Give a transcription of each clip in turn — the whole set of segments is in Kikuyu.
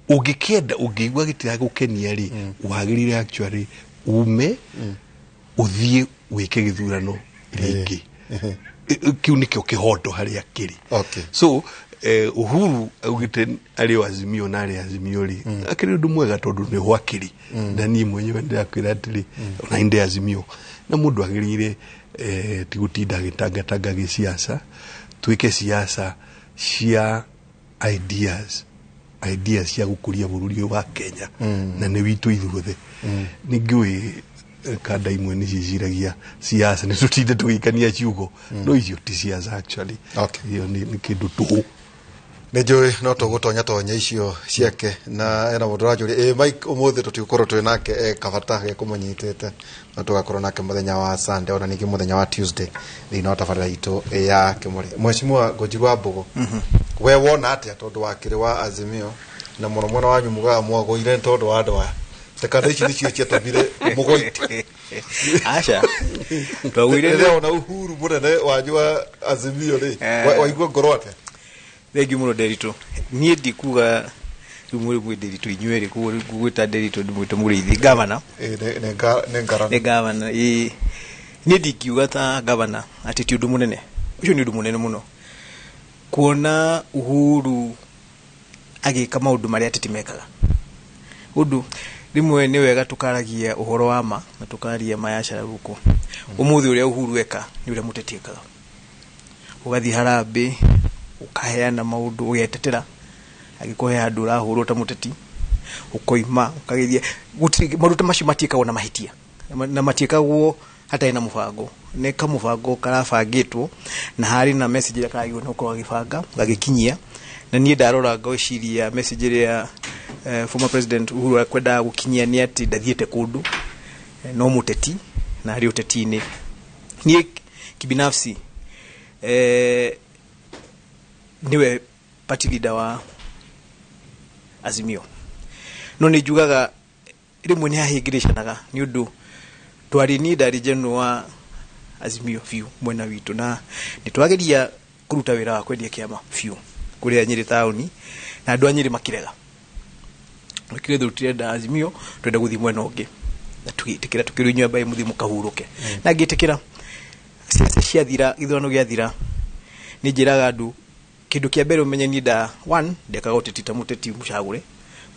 Ũngĩkĩenda, ũngĩigua gĩtiragũkenia rĩ, wagĩrĩire actually ume ũthiĩ wĩke gĩthurano rĩngĩ. Kĩu nĩkĩo kĩhoto harĩa kĩrĩ. So Uhuru augĩte arĩ o Azimio na arĩ Azimio rĩ, akĩrĩ ũndũ mwega tondũ nĩ gwakĩrĩ na niĩ mwenyewe ndĩrakwĩra atĩrĩ, ona ndĩ Azimio na mũndũ agĩrĩire ti gũtinda agĩtangatanga gĩciaca. Twĩke siasa cia ideas, ideas cia gũkũria bũrũri ũyũ wa Kenya na nĩ witũ ithuothe. Nĩ ngĩũĩ kanda imwe nĩ ciciragia siasa nĩ tũtinde tũgĩikania ciugo, no icio ti siasa actually. Iyo nĩ kĩndũ tũhũ. Nä njå no tå tonya icio ciake na ena må ndå ranjå ria Mike å tå tigåkorwo twä nake e kabata ge kå må nyitä te no tå gakorwo nake mũthenya wa Sunday, ona ningĩ mũthenya wa Tuesday thĩinĩ wa tabarĩra itũ ya Kĩmũrĩ. Mheshimiwa Ngũnjiri wa Mbũgũ, we wona atĩa tondũ wakĩrĩ wa Azimio na mũno mwena wanyu mugaga mwagũire nĩ tondũ wa andũ aya tekanda ici nĩcio ciatũmire mũgũite? Aca, twagũire. Rĩrĩa ona Uhuru mũnene wanyu wa Azimio rĩ, waigua ngoro atĩa? Thengiũ mũno, Nderitu. Niĩ ndikuga rĩu mwĩ Nderitu inyuerĩ, koguo ngũgwĩta Nderitu, ndĩmwĩte Mũrĩithi, gavana. Nĩ ngarana. Nĩ gavana, ĩĩ. Niĩ ndingiuga ta gavana atĩ ti ũndũ mũnene. Ũcio nĩ ũndũ mũnene mũno kuona Uhuru agĩka maũndũ marĩa ateti mekaga. Ũndũ rĩmwe nĩ wega tũkaragia ũhoro wa ma na tũkaria ma ya cara gũkũ. Ũmũthĩ ũrĩa Uhuru eka nĩ ũrĩa mũteti ekaga, ũgathiĩ harambĩ, ũkaheana maũndũ, ũgetetera angĩkorwo he handũ ũrahũrwo ta mũteti, ũkoima ũkagĩthiĩ. Gũtirĩ maũndũ ta macio matiĩkagwo na mahĩtia na matiĩkagwo hatarĩ na mũbango. Nĩ kamũbango karabangĩtwo na harĩ na message ĩrĩa karagĩrĩirwo nĩ gũkorwo agĩbanga gagĩkinyia. Na niĩ ndarora ngwĩciria message ĩrĩa former President Uhuru akwendaga gũkinyia nĩ atĩ ndathiĩte kũndũ, no mũteti na arĩ ũteti-inĩ. Niĩ kibinafsi, niwe party leader wa Azimio, no nĩ njugaga rĩmwe nĩ hahĩngĩrĩcanaga nĩ ũndũ twarĩ, niĩ ndarĩ general wa Azimio biũ mwena witũ, na nĩ twageria kũruta wĩra wa kwendia kĩama biũ kũrĩa Nyĩrĩ taũni, na andũ a Nyĩrĩ makĩrega, makĩrĩ tũtirenda Azimio, twenda gũthiĩ mwena ũngĩ. Na tũgĩtĩkĩra, tũkĩrwo inyuĩ ambaĩ mũthiĩ mũkahurũke. Na ngĩtĩkĩra ciaca ciathira, gĩthurano gĩathira, nĩ njĩraga andũ kĩndũ kĩa mbere ũmenye niĩ nda one ndekaga ũteti ta mũteti mũcagũre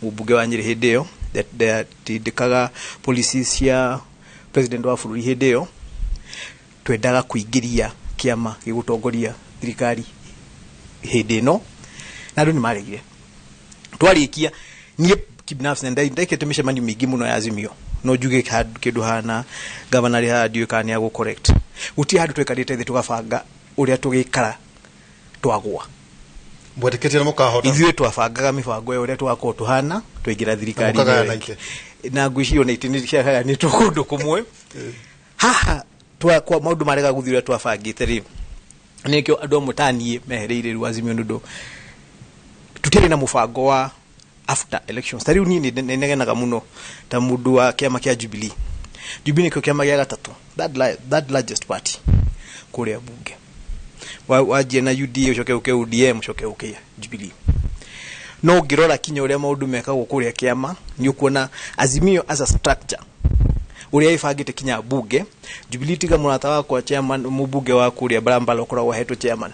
mũmbunge wa Nyĩrĩ hĩndĩ ĩyo. Ndatindĩkaga policies cia president wa bũrũri. Hĩndĩ ĩyo twendaga kũingĩria kĩama gĩgũtongoria thirikari hĩndĩ ĩno, na andũ nĩ maregire. Twarĩkia, niĩ kibinafsi na ndekĩte mĩcemanio mĩingĩ mũno ya Azimio, no njuge kĩndũ hana gavana rĩ haha, ndiũĩ kana nĩ agũ correct, gũtirĩ handũ twekarĩte thĩ tũgabanga ũrĩa tũgĩikara twagwa. Mwetĩkĩtie na mũkahota? Ithuĩ twabangaga mĩbango ya ũrĩa tũgakorwo tũhana twaingĩra thirikari. Mũkagayana itĩ. Na ngwĩciria ona itĩ nĩ ciagayanĩtwo kũndũ kũmwe haha kwa maũndũ marega gũthiĩ ũrĩa twabangĩte rĩ. Nĩkĩo andũ amwe ta niĩ mehereire rĩu Azimio, nĩ ũndũ tũtiarĩ na mũbango wa after elections. Ta rĩu niĩ nĩ negenaga mũno ta mũndũ wa kĩama kĩa Jubilee. Jubilee nĩkĩo kĩama gĩa gatatũ, third largest party kũrĩa bunge. Wanjia na UDA, ũcoke ũke ODM, ũcoke ũke Jubilee. No ũngĩrora kinya ũrĩa maũndũ mekagwo kũrĩa kĩama, nĩ ũkuona Azimio as a structure ũrĩa ĩbangĩte kinya bunge, Jubilee, tiga mũrata wakwa chairman mũmbunge wa kũrĩa Barambala ũkoragwo ahetwo chairman,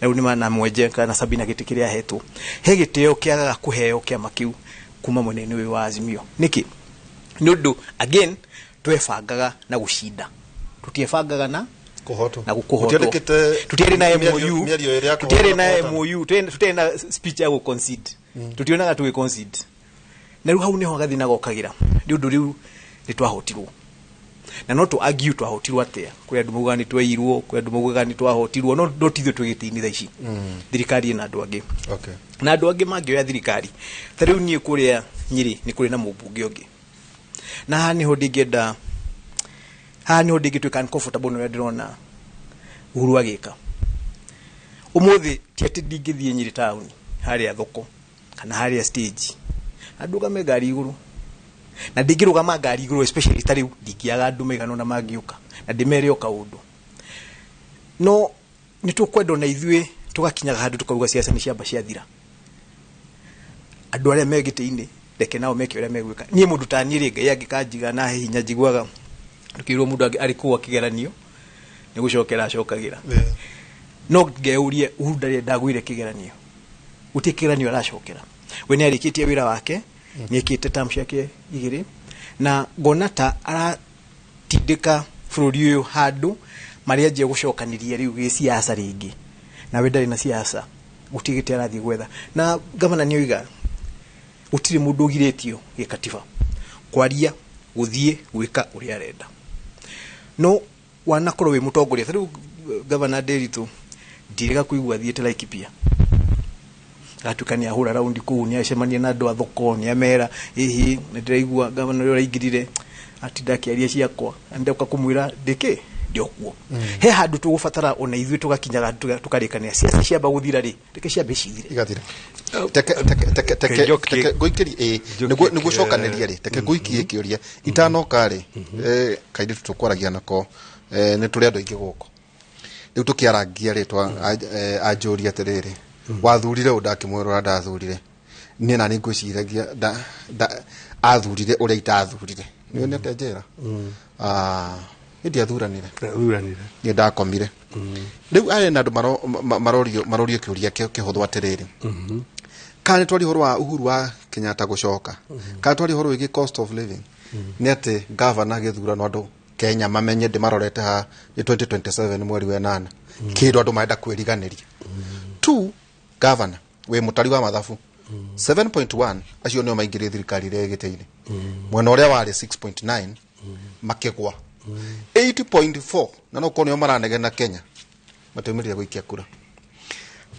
na rĩu nĩ na Mwenje kana Sabina gĩtĩ kĩrĩa ahetwo, he gĩtĩo kĩagaga kũheo kĩama kĩu kuma mwena-inĩ ũyũ wa Azimio. Nĩkĩ? Nĩ ũndũ again twebangaga na gũcinda, tũtiebangaga na Kũhotwo. Na gũkũhotwo. Mũtiandĩkĩte Tũtiarĩ na MOU. Mĩario ĩrĩa ya Tũtiarĩ na kũhotana. MOU, tũtiarĩ na speech ya gũ concede, tũtionaga tũgĩ concede. Na rĩu hau nĩho gathĩna gokagĩra, nĩ ũndũ rĩu nĩ twahotirwo na no tũ argue twahotirwo atĩa. Kwĩ andũ maugaga nĩ tweirwo, kwĩ andũ maugaga nĩ twahotirwo, no ti ithuĩ twĩ gĩtĩ-inĩ thaa ici. Thirikari ĩna andũ angĩ na andũ angĩ mangĩoya thirikari. Ta rĩu niĩ kũrĩa Nyĩrĩ nĩ kũrĩ na mũmbunge ũngĩ, na haha nĩho ndingĩenda, haha nĩho ndingĩtuĩka uncomfortable nĩ ũrĩa ndĩrona Uhuru agĩka ũmũthĩ. Ti atĩ ndingĩthiĩ Nyĩrĩ taũni harĩa thoko kana harĩa stage na ndũgame ngari igũrũ, na ndingĩrũgama ngari igũrũ especially ta rĩu ndingĩaga andũ maigana ũna mangĩũka na ndĩmere o kaũndũ. No nĩ tũkwenda ona ithuĩ tũgakinyaga handũ tũkauga ciaca nĩ ciamba ciathira. Andũ arĩa me gĩtĩ-inĩ reke nao meke ũrĩa megwĩka. Niĩ mũndũ ta niĩ rĩ, Ngai angĩkanjiga na he hinya, njiguaga ndũkĩrwo mũndũ arĩ kũu akĩgeranio nĩ gũcokera acokagĩra. No ngeurie Uhuru ndarĩ ndagũire kĩgeranio, gũtirĩ kĩgeranio aracokera. We nĩ arĩkĩtie wĩra wake, nĩ ekĩte term ciake igĩrĩ, na ngona ta aratindĩka bũrũri ũyũ handũ marĩanjia gũcokanĩria rĩu gĩsiasa rĩngĩ, nawe ndarĩ na siasa, gũtirĩ gĩtĩ arathiĩ gwetha. Na gavana nĩ oiga gũtirĩ mũndũ ũgirĩtio gĩkatiba kwaria, gũthiĩ gwĩka ũrĩa arenda, no wanakorwo wĩ mũtongoria. Ta rĩu gavana Nderitu ndirĩga kũigua athiĩte Laikipia, agatuĩka nĩ ahũra raundi kũu, nĩ acemania na andũ a thoko, nĩ amera hihi nĩ ndĩraigua gavana ũrĩa ũraingĩrire atinda akĩaria ciakwa, na ndoka kũmwĩra ndĩkĩ ndĩ kuo. He handũ tũgũbatara ona ithuĩ tũgakinyaga tũkarĩkanĩra ciaca ciamba gũthira rĩ, reke ciambe cithire. Igathira. Teke teke teke teke. Teke ngũikĩrie ĩ njokie nĩguo cokanĩria rĩ, teke ngũikie kĩũria itanoka rĩ, kairĩtu tũkwaragia nako, nĩ tũrĩ andũ aingĩ gũkũ rĩu tũkĩarangia rĩtwa, anjũria atĩrĩrĩ, wathurire ũ? Ndakĩmwĩra ũrĩa ndathurire niĩ, na nĩ ngwĩciragia athurire ũrĩa itathurire. Nĩ nĩ atĩa njĩra? Ah, niĩ ndiathuranire. Thuranire. Niĩ ndakomire. Rĩu aya na andũ marorio kĩũria kĩhũthũ atĩrĩrĩ, kana nĩ twaria ũhoro wa Uhuru wa Kenyatta gũcoka, kana twaria ũhoro wĩgiĩ cost of living, nĩ atĩ gavana gĩthurano, andũ Kenya mamenye ndĩmarorete ha nĩ 2027 mweri wa ĩnana, kĩndũ andũ marenda kwĩriganĩria tu. Gavana wĩ mũtari wa mathabu, 7.1 acio nĩo maingĩrire thirikari ĩrĩa ĩ gĩtĩ-inĩ, mwena ũrĩa warĩ 6.9 makĩgwa 8.4, na no korwo nĩo maranegena Kenya matiumĩrire gũikia kura.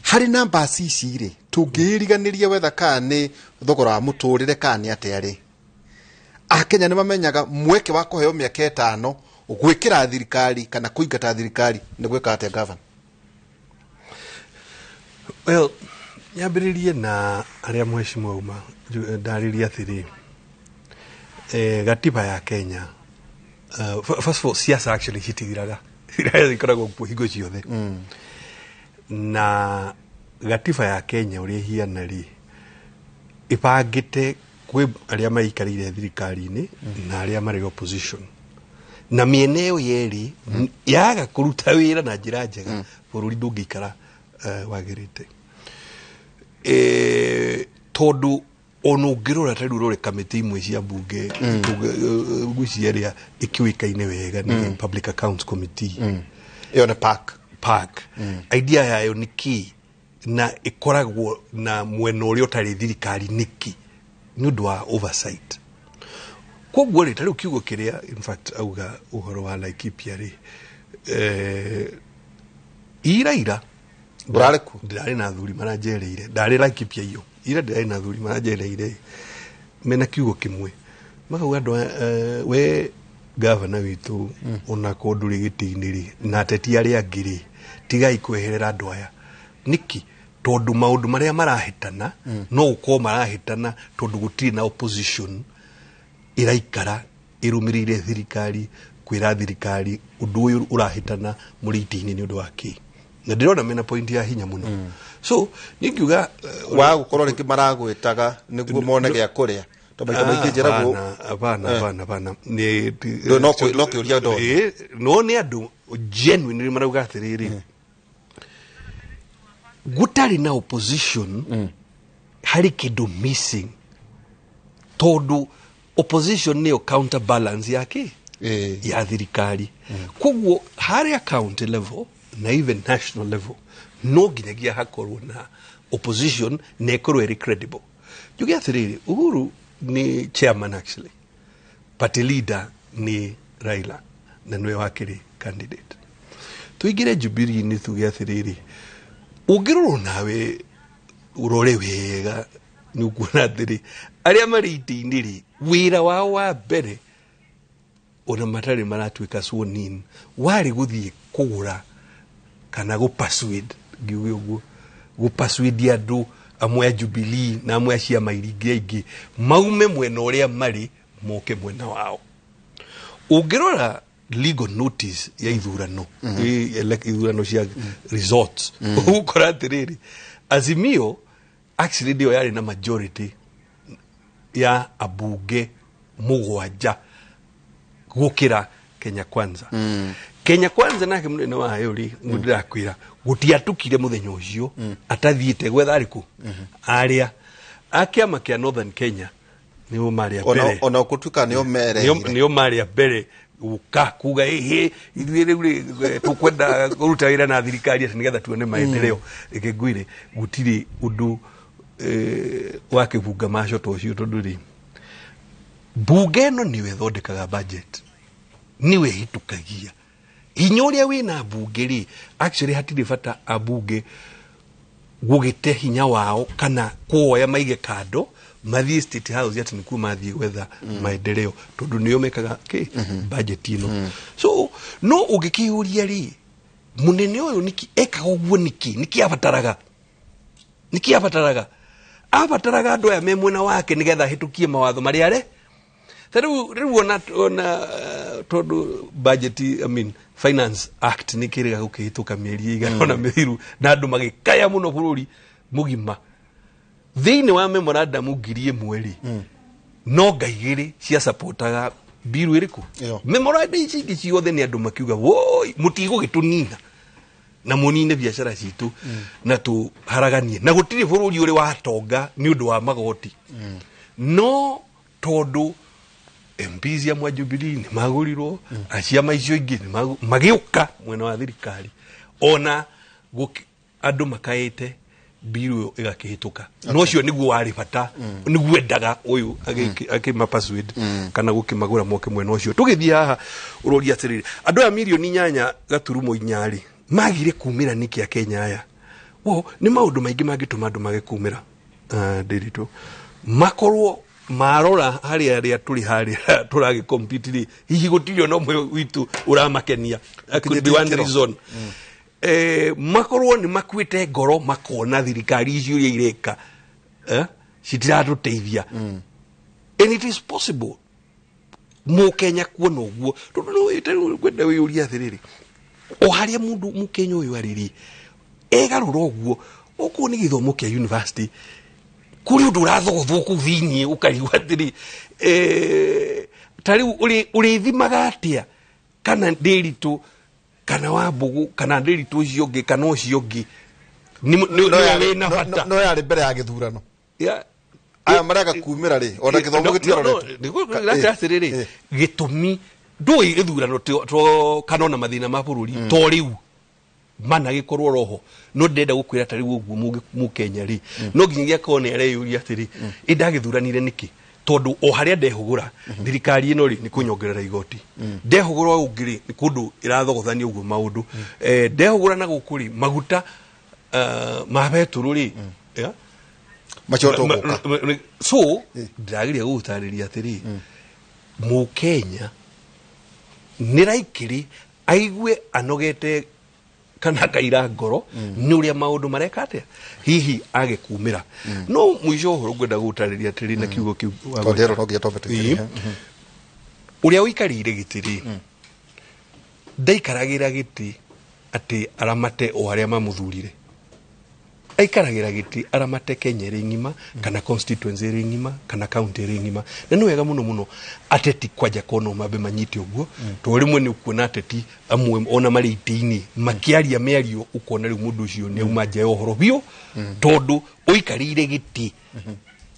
Harĩ namba ici rĩ, tũngĩĩriganĩria wetha kana nĩ thogora wa mũtũrĩre kana nĩ atĩa rĩ, Akenya nĩ mamenyaga mweke wa kũheo mĩaka 5 gwĩkĩra thirikari kana kũingata thirikari nĩ gwĩka atĩa, gavana? Well, nyambĩrĩrie na arĩa mheshimiwa uma ndarĩrie atĩrĩ, gatiba ya Kenya, first of all, siasa actually citithiraga, ikoragwo kuo hingo ciothe. Na gatiba ya Kenya ũrĩa ĩhiana rĩ, ĩbangĩte kwĩ arĩa maikarĩire thirikari-inĩ na arĩa marĩ opposition, na mĩena ĩyo yerĩ yaga kũruta wĩra na njĩra njega, bũrũri ndũngĩikara wagĩrĩte. Tondũ ona ũngĩrora ta rĩu ũrore kamĩtĩ imwe cia mbunge, ngwĩciria ĩrĩa ĩkĩũĩkaine wega nĩ Public Accounts Committee. Ĩyo nĩ park. Park idea yayo nĩ kĩ? Na ĩkoragwo na mwena ũrĩa ũtarĩ thirikari nĩkĩ? Nĩ ũndũ wa oversight. Koguo rĩ, ta rĩu kiugo kĩrĩa in fact auga ũhoro wa Laikipia rĩ, ira Ũrarĩ kuo? Ndĩrarĩ na athuri maranjereire, ndarĩ Laikipia iyo ira, ndĩrarĩ na athuri maranjereire mena kiugo kĩmwe, makauga andũ we gavana witũ, ona korwo ndũrĩ gĩtĩ-inĩ rĩ, na ateti arĩa angĩ rĩ, tigai kweherera andũ aya. Nĩkĩ? Tondũ maũndũ marĩa marahĩtana no gũkorwo marahĩtana tondũ gũtirĩ na opposition ĩraikara ĩrũmĩrĩire thirikari kwĩra thirikari ũndũ ũyũ ũrahĩtana mũrĩ itĩ-inĩ nĩ ũndũ wa kĩ. Na ndĩrona mena point ya hinya mũno, so niĩ ngiuga wa gũkorwo rĩngĩ maragwĩtaga nĩguo mone gĩa kũrĩa, tondũ maita maingĩ njĩragwo. Hapana, hapana, hapana. No kĩũria ndona. No nĩ andũ genuinely marauga atĩrĩrĩ, gũtarĩ na opposition harĩ kĩndũ missing, tondũ opposition nĩyo counterbalance yake ya thirikari. Koguo harĩa county level na even national level no nginyagia hakorwo na opposition na ĩkorwo ĩrĩ credible. Njuge atĩrĩrĩ, Uhuru nĩ chairman, actually party leader nĩ Raila na nĩwe wakĩrĩ candidate. Tuingĩre Jubilee-inĩ, tuge atĩrĩrĩ, ũngĩrorwo nawe ũrore wega nĩ ũkuona atĩrĩ, arĩa marĩ itĩ-inĩ rĩ, wĩra wao wa mbere ona matarĩ maratuĩka sworn in warĩ gũthiĩ kũgũra kana gũ persuade, ngiuge ũguo, gũ persuade andũ amwe a Jubilee na amwe a ciama iria ingĩ aingĩ maume mwena ũrĩa marĩ moke mwena wao. Ũngĩrora legal notice ya ithurano, ithurano cia results, ũgũkora atĩrĩrĩ, Azimio actually ndio yarĩ na majority. Ya abunge 7 gukira Kenya Kwanza. Kenya Kwanza nake munene wayo ri ndirakwira gutiatukire muthenya ucio atathiite gwetha ariku aria a kiama kia Northern Kenya nio maria mbere ona kutuika nio mere nio maria mbere guka kuga ehe ithuĩ rĩu rĩ tũkwenda kũruta wĩra na thirikari atĩ nĩgetha tuone maendeleo. Reke ngwĩre gũtirĩ ũndũ wa kĩbunga maco ta ũcio tondũ rĩ bunge ĩno nĩyo ĩthondekaga budget, nĩwe ĩhĩtũkagia hinya ũrĩa wĩna bunge rĩ. Actually hatirĩ bata abunge gũgĩte hinya wao kana kuoya maige kando mathiĩ State House atĩ nĩkuo mathiĩ gwetha maendeleo tondũ nĩo mekaga kĩ budget ĩno. So no ũngĩkĩyũria rĩ, mũnene ũyũ nĩkĩ ekaga ũguo, nĩkĩ nĩkĩ abataraga, nĩkĩ abataraga abataraga andũ aya me mwena wake nĩgetha ahĩtũkie mawatho marĩa are ta rĩu ona tondũ budget, I mean Finance Act nĩ kĩrĩga gũkĩhĩtũka mĩeri ĩigana ona mĩthiru na andũ magĩkaya mũno bũrũri mũgima. Thĩinĩ wa memorandum 1000 rĩ, no nga igĩrĩ cia supportaga biru ĩrĩkũ. Memorandum ici ingĩ ciothe nĩ andũ makiuga woi mũtigũgĩtũnina na mũnine biacara citũ na tũharaganie na gũtirĩ bũrũri ũrĩ watonga nĩ ũndũ wa magoti. No tondũ MPs ya Jubilee nĩ magũrirwo, aciama icio ingĩ magĩũka mwena wa thirikari ona andũ makaĩte biru ĩyo ĩgakĩhĩtũka. No ũcio nĩguo warĩ bata, nĩguo endaga ũyũ akĩma persuade kana gũkĩmagũra moke mwena ũcio. Tũgĩthiĩ haha ũroria atĩrĩrĩ, andũ aya 8.4 million rĩ magire kumĩra nĩkĩ a Kenya aya? Wo nĩ maũndũ maingĩ mangĩtũma andũ mage kumĩra. Ndĩritũ makorwo marora harĩa arĩa tũrĩ harĩa tũragĩ compete rĩ, hihi gũtirĩ ona ũmwe witũ ũramakenia. That could be one reason. Makorwo nĩ makuĩte ngoro makona thirikari icio ũrĩa ireka citiratũteithia. And it is possible mũkenya kuona ũguo tondũ nĩ ngwenda wĩyũrie atĩrĩrĩ, o harĩa mũndũ mũkenya ũyũ arĩ rĩ, egarũra ũguo okorwo nĩ gĩthomo kĩa university kũrĩ ũndũ ũrathogothwo kũu thĩiniĩ ũkarigwo atĩrĩ, ta rĩu ũrĩthimaga atĩa kana Ndĩritũ kana Wambũgũ kana Ndĩritũ ũcio ũngĩ kana ũcio ũngĩ nĩwe wĩna bata. No yarĩ mbere ya gĩthurano aya marega kumĩra rĩ ona gĩthomo gĩtiaroretwo. Atĩrĩrĩ, gĩtũmi ndũĩ gĩthurano to kana ona mathĩna ma bũrũri to rĩu mana gĩkorwo roho no ndĩrenda gũkwĩra ta rĩu ũguo mũkenya rĩ no nginyagia akorwo nĩ areyũria atĩrĩ, ĩ ndagĩthuranire nĩkĩ? Tondũ o harĩa ndehũgũra thirikari ĩno rĩ nĩ kũnyongerera igoti, ndehũgũra ũyũ ũngĩ rĩ nĩ kũndũ ĩrathogothania ũguo maũndũ, ndehũgũra na gũkũ rĩ maguta ma betũrũ rĩ yeah? Macio tũgũka. So ndĩrageria gũgũtarĩria atĩrĩ, mũkenya nĩ raikĩrĩ aigue anogete kana akaira ngoro nĩ ũrĩa maũndũ mareka atĩa hihi age kumĩra. No mũico ũhoro ngwenda gũgũtarĩria atĩrĩ na kiugo kĩu tondũ ĩro no nginya twambe tũikĩrie. Ũrĩa ũikarĩire gĩtĩ rĩ ndaikaragĩra gĩtĩ atĩ aramate o arĩa mamũthurire, aikaragĩra gĩtĩ aramate Kenya ĩrĩ ng'ima kana constituency ĩrĩ ng'ima kana county ĩrĩ ng'ima. Na nĩ wega mũno mũno ateti kwanja kono mambe manyite ũguo tondũ rĩmwe nĩ ũkuona ateti amwe ona marĩ itĩ-inĩ makĩaria mĩario ũkona rĩu mũndũ ũcio nĩ auma nja ya ũhoro biũ tondũ ũikarĩire gĩtĩ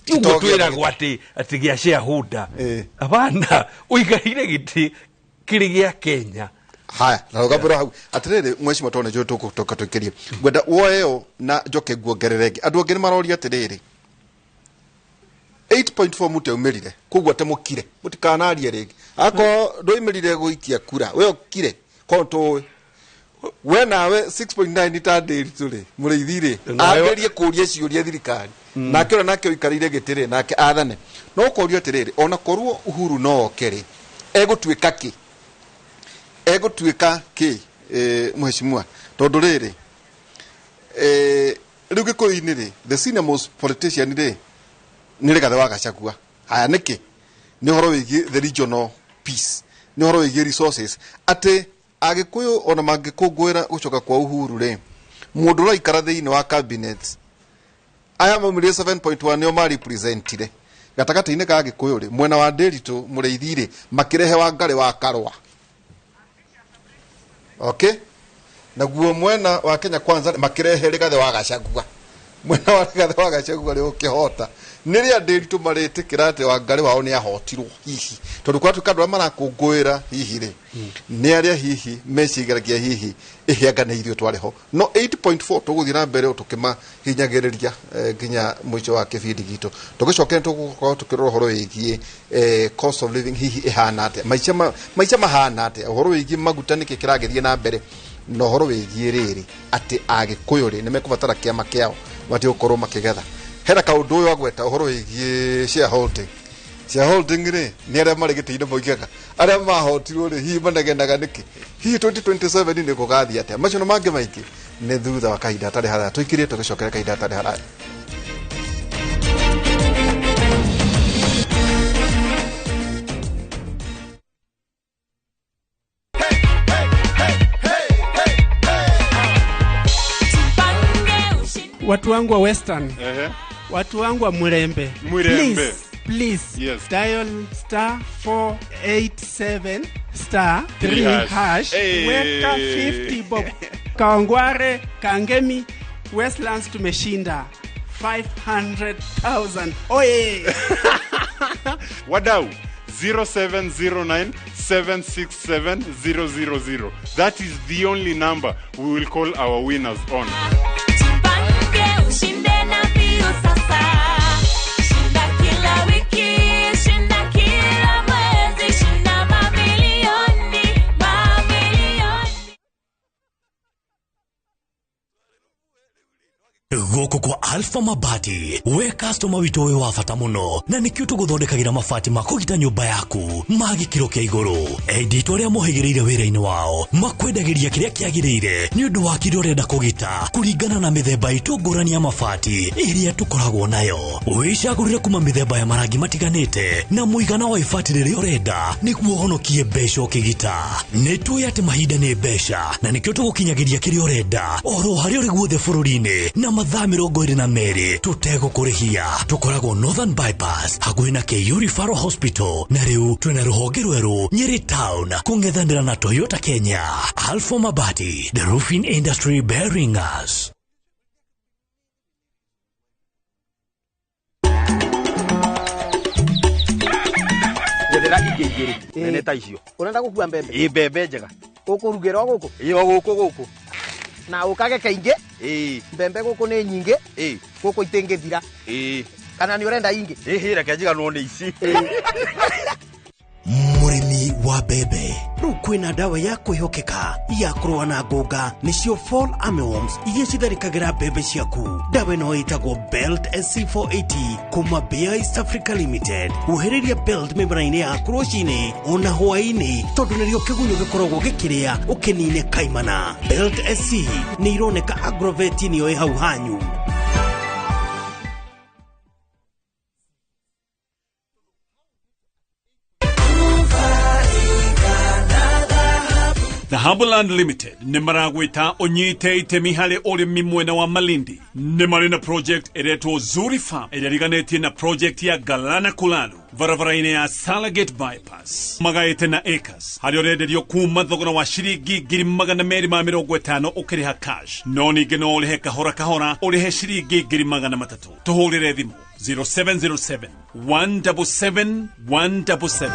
ti ũguo twĩragwo atĩ gĩa shareholder. Hapana, ũikarĩire gĩtĩ kĩrĩ gĩa Kenya. Haya, na rũgambĩro hau atĩrĩrĩ mweci tondũ nĩnjũĩ tũgũcoka tũikĩrie ngwenda woe ĩyo na njoke nguongerere ĩngĩ. Andũ angĩ nĩ maroria atĩrĩrĩ, 8.4 mũtiaumĩrire koguo atĩ mũkire mũtikanarie rĩngĩ akorwo ndũimĩrire gũikia kura we ũkire korwo tũĩ we nawe 6.9 ta Ndĩritũ rĩ mũrĩithi rĩ ambĩrie kũria ciũria thirikari nake ũrĩa nake ũikarĩire gĩtĩ rĩ nake athane. No ũkorio atĩrĩrĩ, ona korwo Uhuru no oke rĩ egũtuĩka kĩ, egũtuĩka kĩ mheshimiwa? Tondũ rĩrĩ rĩu Gĩkũyũ-inĩ rĩ the senior most politician rĩ nĩ Rigathĩ wa Gachagua. Haya, nĩkĩ nĩ ũhoro wĩgiĩ the regional peace, nĩ ũhoro wĩgiĩ resources atĩ Agĩkũyũ ona mangĩkũngũĩra gũcoka kwa Uhuru rĩ mũndũ ũraikara thĩinĩ wa cabinet aya maumĩrire 7.1 nĩo marepresentire gatagatĩ-inĩ ka Gĩkũyũ rĩ, mwena wa Ndĩritũ Mũrĩithi rĩ, makĩrehe Wangari wa Karũa. Okay, naguo mwena wa Kenya Kwanza makirehe Rigathi wa Gachagua. Mwena wa Rigathi wa Gachagua rĩ, ũkĩhota nĩ rĩa Ndĩritũ marĩtĩkĩra atĩ Wangari wao nĩ ahotirwo hihi, tondũ kwatuĩka andũ arĩa marakũngũĩra hihi rĩ, nĩ arĩa hihi mecigaragia hihi ĩhĩanga nĩ ithuĩ twarĩ ho. No 8.4 tũgũthiĩ na mbere tũkĩmahinyagĩrĩria nginya mũico wa kĩbindi gitũ. Tũgĩcokera tũgũkorwo tũkĩrora ũhoro wĩgiĩ cost of living hihi ĩhana atĩa, maica mahana atĩa, ũhoro wĩgiĩ maguta nĩkĩ kĩragĩthiĩ na mbere, na ũhoro wĩgiĩ rĩrĩ atĩ Agĩkũyũ rĩ nĩ mekũbatara kĩama kĩao matigũkorwo makĩgetha. Hena kaũndũ ũyũ agweta ũhoro wĩgiĩ shareholding. Shareholding rĩ, nĩ arĩa marĩ gĩtĩ-inĩ moigaga arĩa mahotirwo rĩ hihi manegenaga nĩkĩ, hihi 2027 nĩ gũgathiĩ atĩa. Macio na mangĩ maingĩ nĩ thutha wa kahinda hatarĩ haraya. Tũikirie tũgĩcokera kahinda hatarĩ haraya. Watu wangu wa Western, watu wangu wa Mulembe, Mulembe. Please, please, Yes. Dial star 487 star 3 hash. Hey. Weka 50 bob. Kawangware, Kangemi, Westlands tumeshinda 500,000. Oye! Wadau 0709 767 000. That is the only number we will call our winners on. Ushinde na mbio sasa. Shinda kila wiki, shinda kila mwezi, shinda mamilioni, mamilioni. Gũkũ kwa Alpha Mabati, we customer witũ wĩ wa bata mũno, na nĩkĩo tũgũthondekagĩra mabati ma kũgita nyũmba yaku ma gĩkĩro kĩa igũrũ. Endi itũ arĩa mohĩgĩrĩire wĩra-inĩ wao makwendagĩria kĩrĩa kĩagĩrĩire nĩ ũndũ wa kĩrĩa ũrenda kũgita kũringana na mĩthemba itũ ngũrani ya mabati ĩrĩa tũkoragwo nayo. Wĩcagũrĩre kuma mĩthemba ya marangi matiganĩte na mũigana wa ibati rĩrĩa ũrenda nĩguo ũhonokie mbeca ũkĩgita. Nĩ tũĩ atĩ mahinda nĩ mbeca na nĩkĩo tũgũkinyagĩria kĩrĩa ũrenda oro harĩa ũrĩ guothe bũrũri-inĩ na mathaa 22 tũtegũkũrĩhia. Tũkoragwo Northern Bypass hakuhĩ na KU Referral Hospital, na rĩu twĩna rũhonge rwerũ Nyeri Town kũng'ethanĩra na Toyota Kenya. Alpha Mabati, the roofing industry bearing us. Njethera ingĩ igĩrĩ nene ta icio. Ũrenda gũkua mbembe? Ĩ, mbembe njega. Ũkũrugĩra o gũkũ? Ĩ, o gũkũ gũkũ. Na ũkage kaingĩ? Ĩ. Mbembe gũkũ nĩ nyingĩ? Ĩ. Gũkũ itingĩthira? Ĩ. Kana nĩ ũrenda ingĩ? Ĩ, reke njiganwo nĩ ici. Mũrĩmi wa mbembe, rĩu kwĩna ndawa ya kwĩhokeka ya kũrũa na ngũnga, nĩcio Fall Armyworms iria citharĩkagĩra mbembe ciaku. Ndawa ĩno ĩtagwo Belt SC480 kuma Bayer East Africa Limited. Huhĩrĩria Belt mĩmera-inĩ yaku rũcinĩ ona hwaĩ-inĩ, tondũ nĩrĩo kĩgunyũ gĩkoragwo gĩkĩrĩa ũkĩnine kaimana. Belt SC nĩ ironeka Agrovet nĩyo ĩ hau hanyu. Dhahabuland Limited nĩ maragwĩta ũnyite itemi harĩ ũrĩmi mwena wa Malindi. Nĩ marĩ na project ĩretwo Zuri Farm ĩrĩa ĩriganĩtie na project ya Galana Kulalu barabara-inĩ ya Salagate Bypass. Magaĩte na acres harĩa ũrenderio kuma thogora wa ciringi 250,000 ũkĩrĩha cash, no ningĩ no ũrĩhe kahora kahora ũrĩhe ciringi 300,000. Tũhũrĩre thimũ 0707 177 177.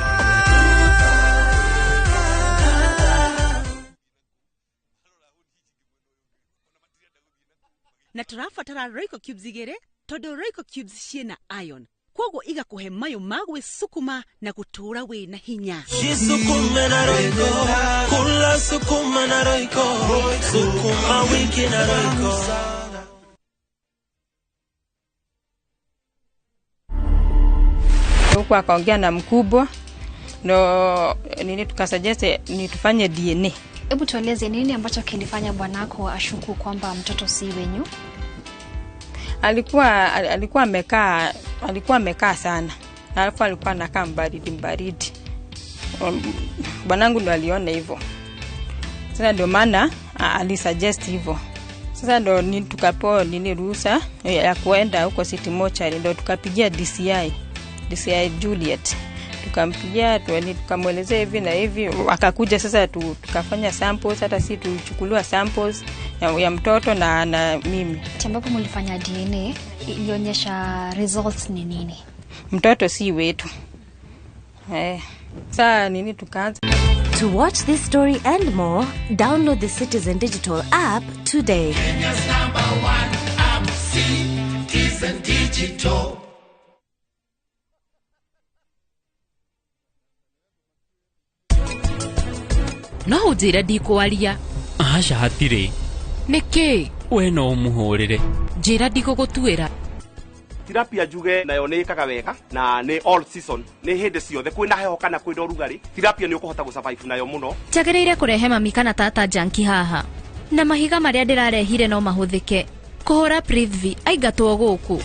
Na tũrabatara Royco cubes igĩrĩ tondũ Royco cubes ciĩna iron, koguo igakũhe mayũ ma gwĩcukuma na gũtũũra wĩna hinya. Jisukume na Royco, kula sukuma na Royco, sukuma wiki na Royco. Huku akaongea na mkubwa ndo nini tukasuggest ni tufanye DNA. Hebu tueleze nini ambacho kilifanya bwanako ashuku kwamba mtoto si wenyu? Alikuwa amekaa sana. Na alafu alikuwa anakaa mbaridi. Bwanangu ndo aliona hivyo. Sasa ndio maana alisuggest hivyo. Sasa ndo tukapewa nini ruhusa ya kuenda huko City Mortuary, ndo tukapigia DCI. DCI Juliet, tukampigia tukamwelezea hivi na hivi, akakuja sasa tukafanya samples, hata si tulichukuliwa samples ya mtoto na mimi. Ambapo mlifanya DNA ilionyesha results ni nini? Mtoto si wetu. Sasa nini tukaanza. To watch this story and more, download the Citizen Digital app today. Kenya's number one app, Citizen Digital. No unjĩre ndikwaria. Aca hatirĩ. Nĩkĩ? We no ũmũhũrĩre. Njĩra ndigũgũtuĩra. Tilapia njuge nayo nĩ ĩkaga wega na nĩ all season, nĩ hĩndĩ ciothe kwĩna heho kana kwĩna ũrugarĩ, tilapia nĩ ũkũhota gũsurvive nayo mũno. Njagĩrĩire kũrehe mami kana tata janki haha na mahiga marĩa ndĩrarehire no mahũthĩke kũhũra Prithvi aingatwo gũkũ.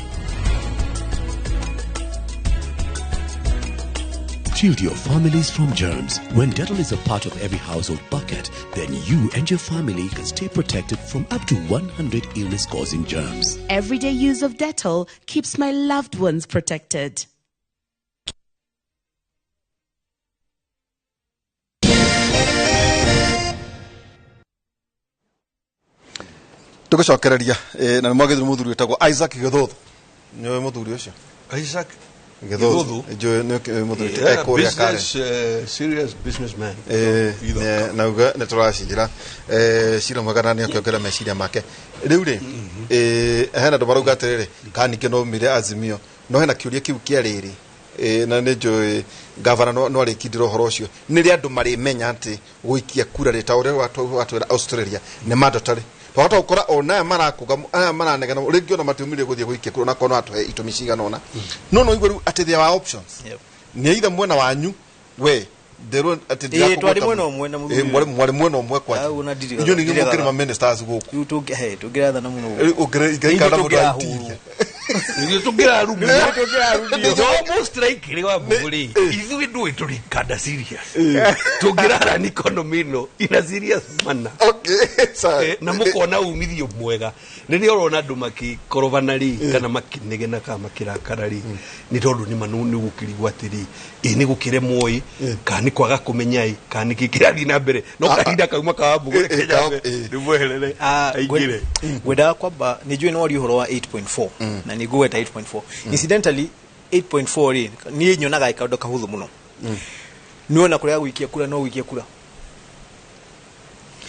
Shield your families from germs. When Dettol is a part of every household bucket, then you and your family can stay protected from up to 100 illness-causing germs. Everyday use of Dettol keeps my loved ones protected. Tugucokereria na mwagithuru muthuri wetagwo Isaac Githuthu. Nĩwe muthuri ucio? Isaac Githuthu serious businessman. Na uga nĩ tũracira cira mwega na nĩakĩongera meciria make rĩu rĩ hena andũ marauga atĩrĩrĩ kana ningĩ no umire Azimio no hena kĩũria kĩu kĩa rĩrĩ na nĩ njũĩ gavana no arĩkindĩra ũhoro ũcio nĩ rĩ andũ marĩmenya atĩ gũikia kura rĩ ta ũrĩa watwĩra Australia nĩ mandatory twahota gũkora ona aya marakuga aya maranegena rĩngĩ ona matiumire gũthiĩ gũikia kura onakorwo no atũhe itũmi cigana ũna no no igue rĩu atĩ there are options nĩ either mwena wanyu we nderwo atĩ twarĩ mwena ũmwe na mũthuri mwarĩ mwena ũmwe kwanja inyuĩ nĩ inyuĩ mũkĩrĩ ma ministers gũkũ rĩu tũngĩrathana mũno ũngĩikara mũndũ aitiria ithuĩ tũngĩrarumio most likely wa mbũgũrĩ ithuĩ ndũĩ tũrĩ kanda serious tũngĩrara ni economy ĩno ina serious manner na mũkona umithio mwega rĩrĩa ũrona andũ makĩkorobana rĩ kana makĩnegena kana makĩrakara rĩ nĩ tondũ nĩ nĩ gũkĩrigwo atĩrĩ ĩ nĩ gũkĩremwo ĩ kana nĩ kwaga kũmenya ĩ kana nĩ kĩ kĩrathiĩ na mbere no kahinda kauma ka Wambũgũrĩ Kenya nĩ mweherere aingĩre. Ngwendaga kwamba nĩ njũĩ nĩ waria ũhoro wa 8.4 na nĩ ngũgweta 8.4. Incidentally 8.4 rĩ niĩ nyonaga kaũndũ kahũthũ mũno. Nĩwona kũrĩa gũikia kura no gũikia kura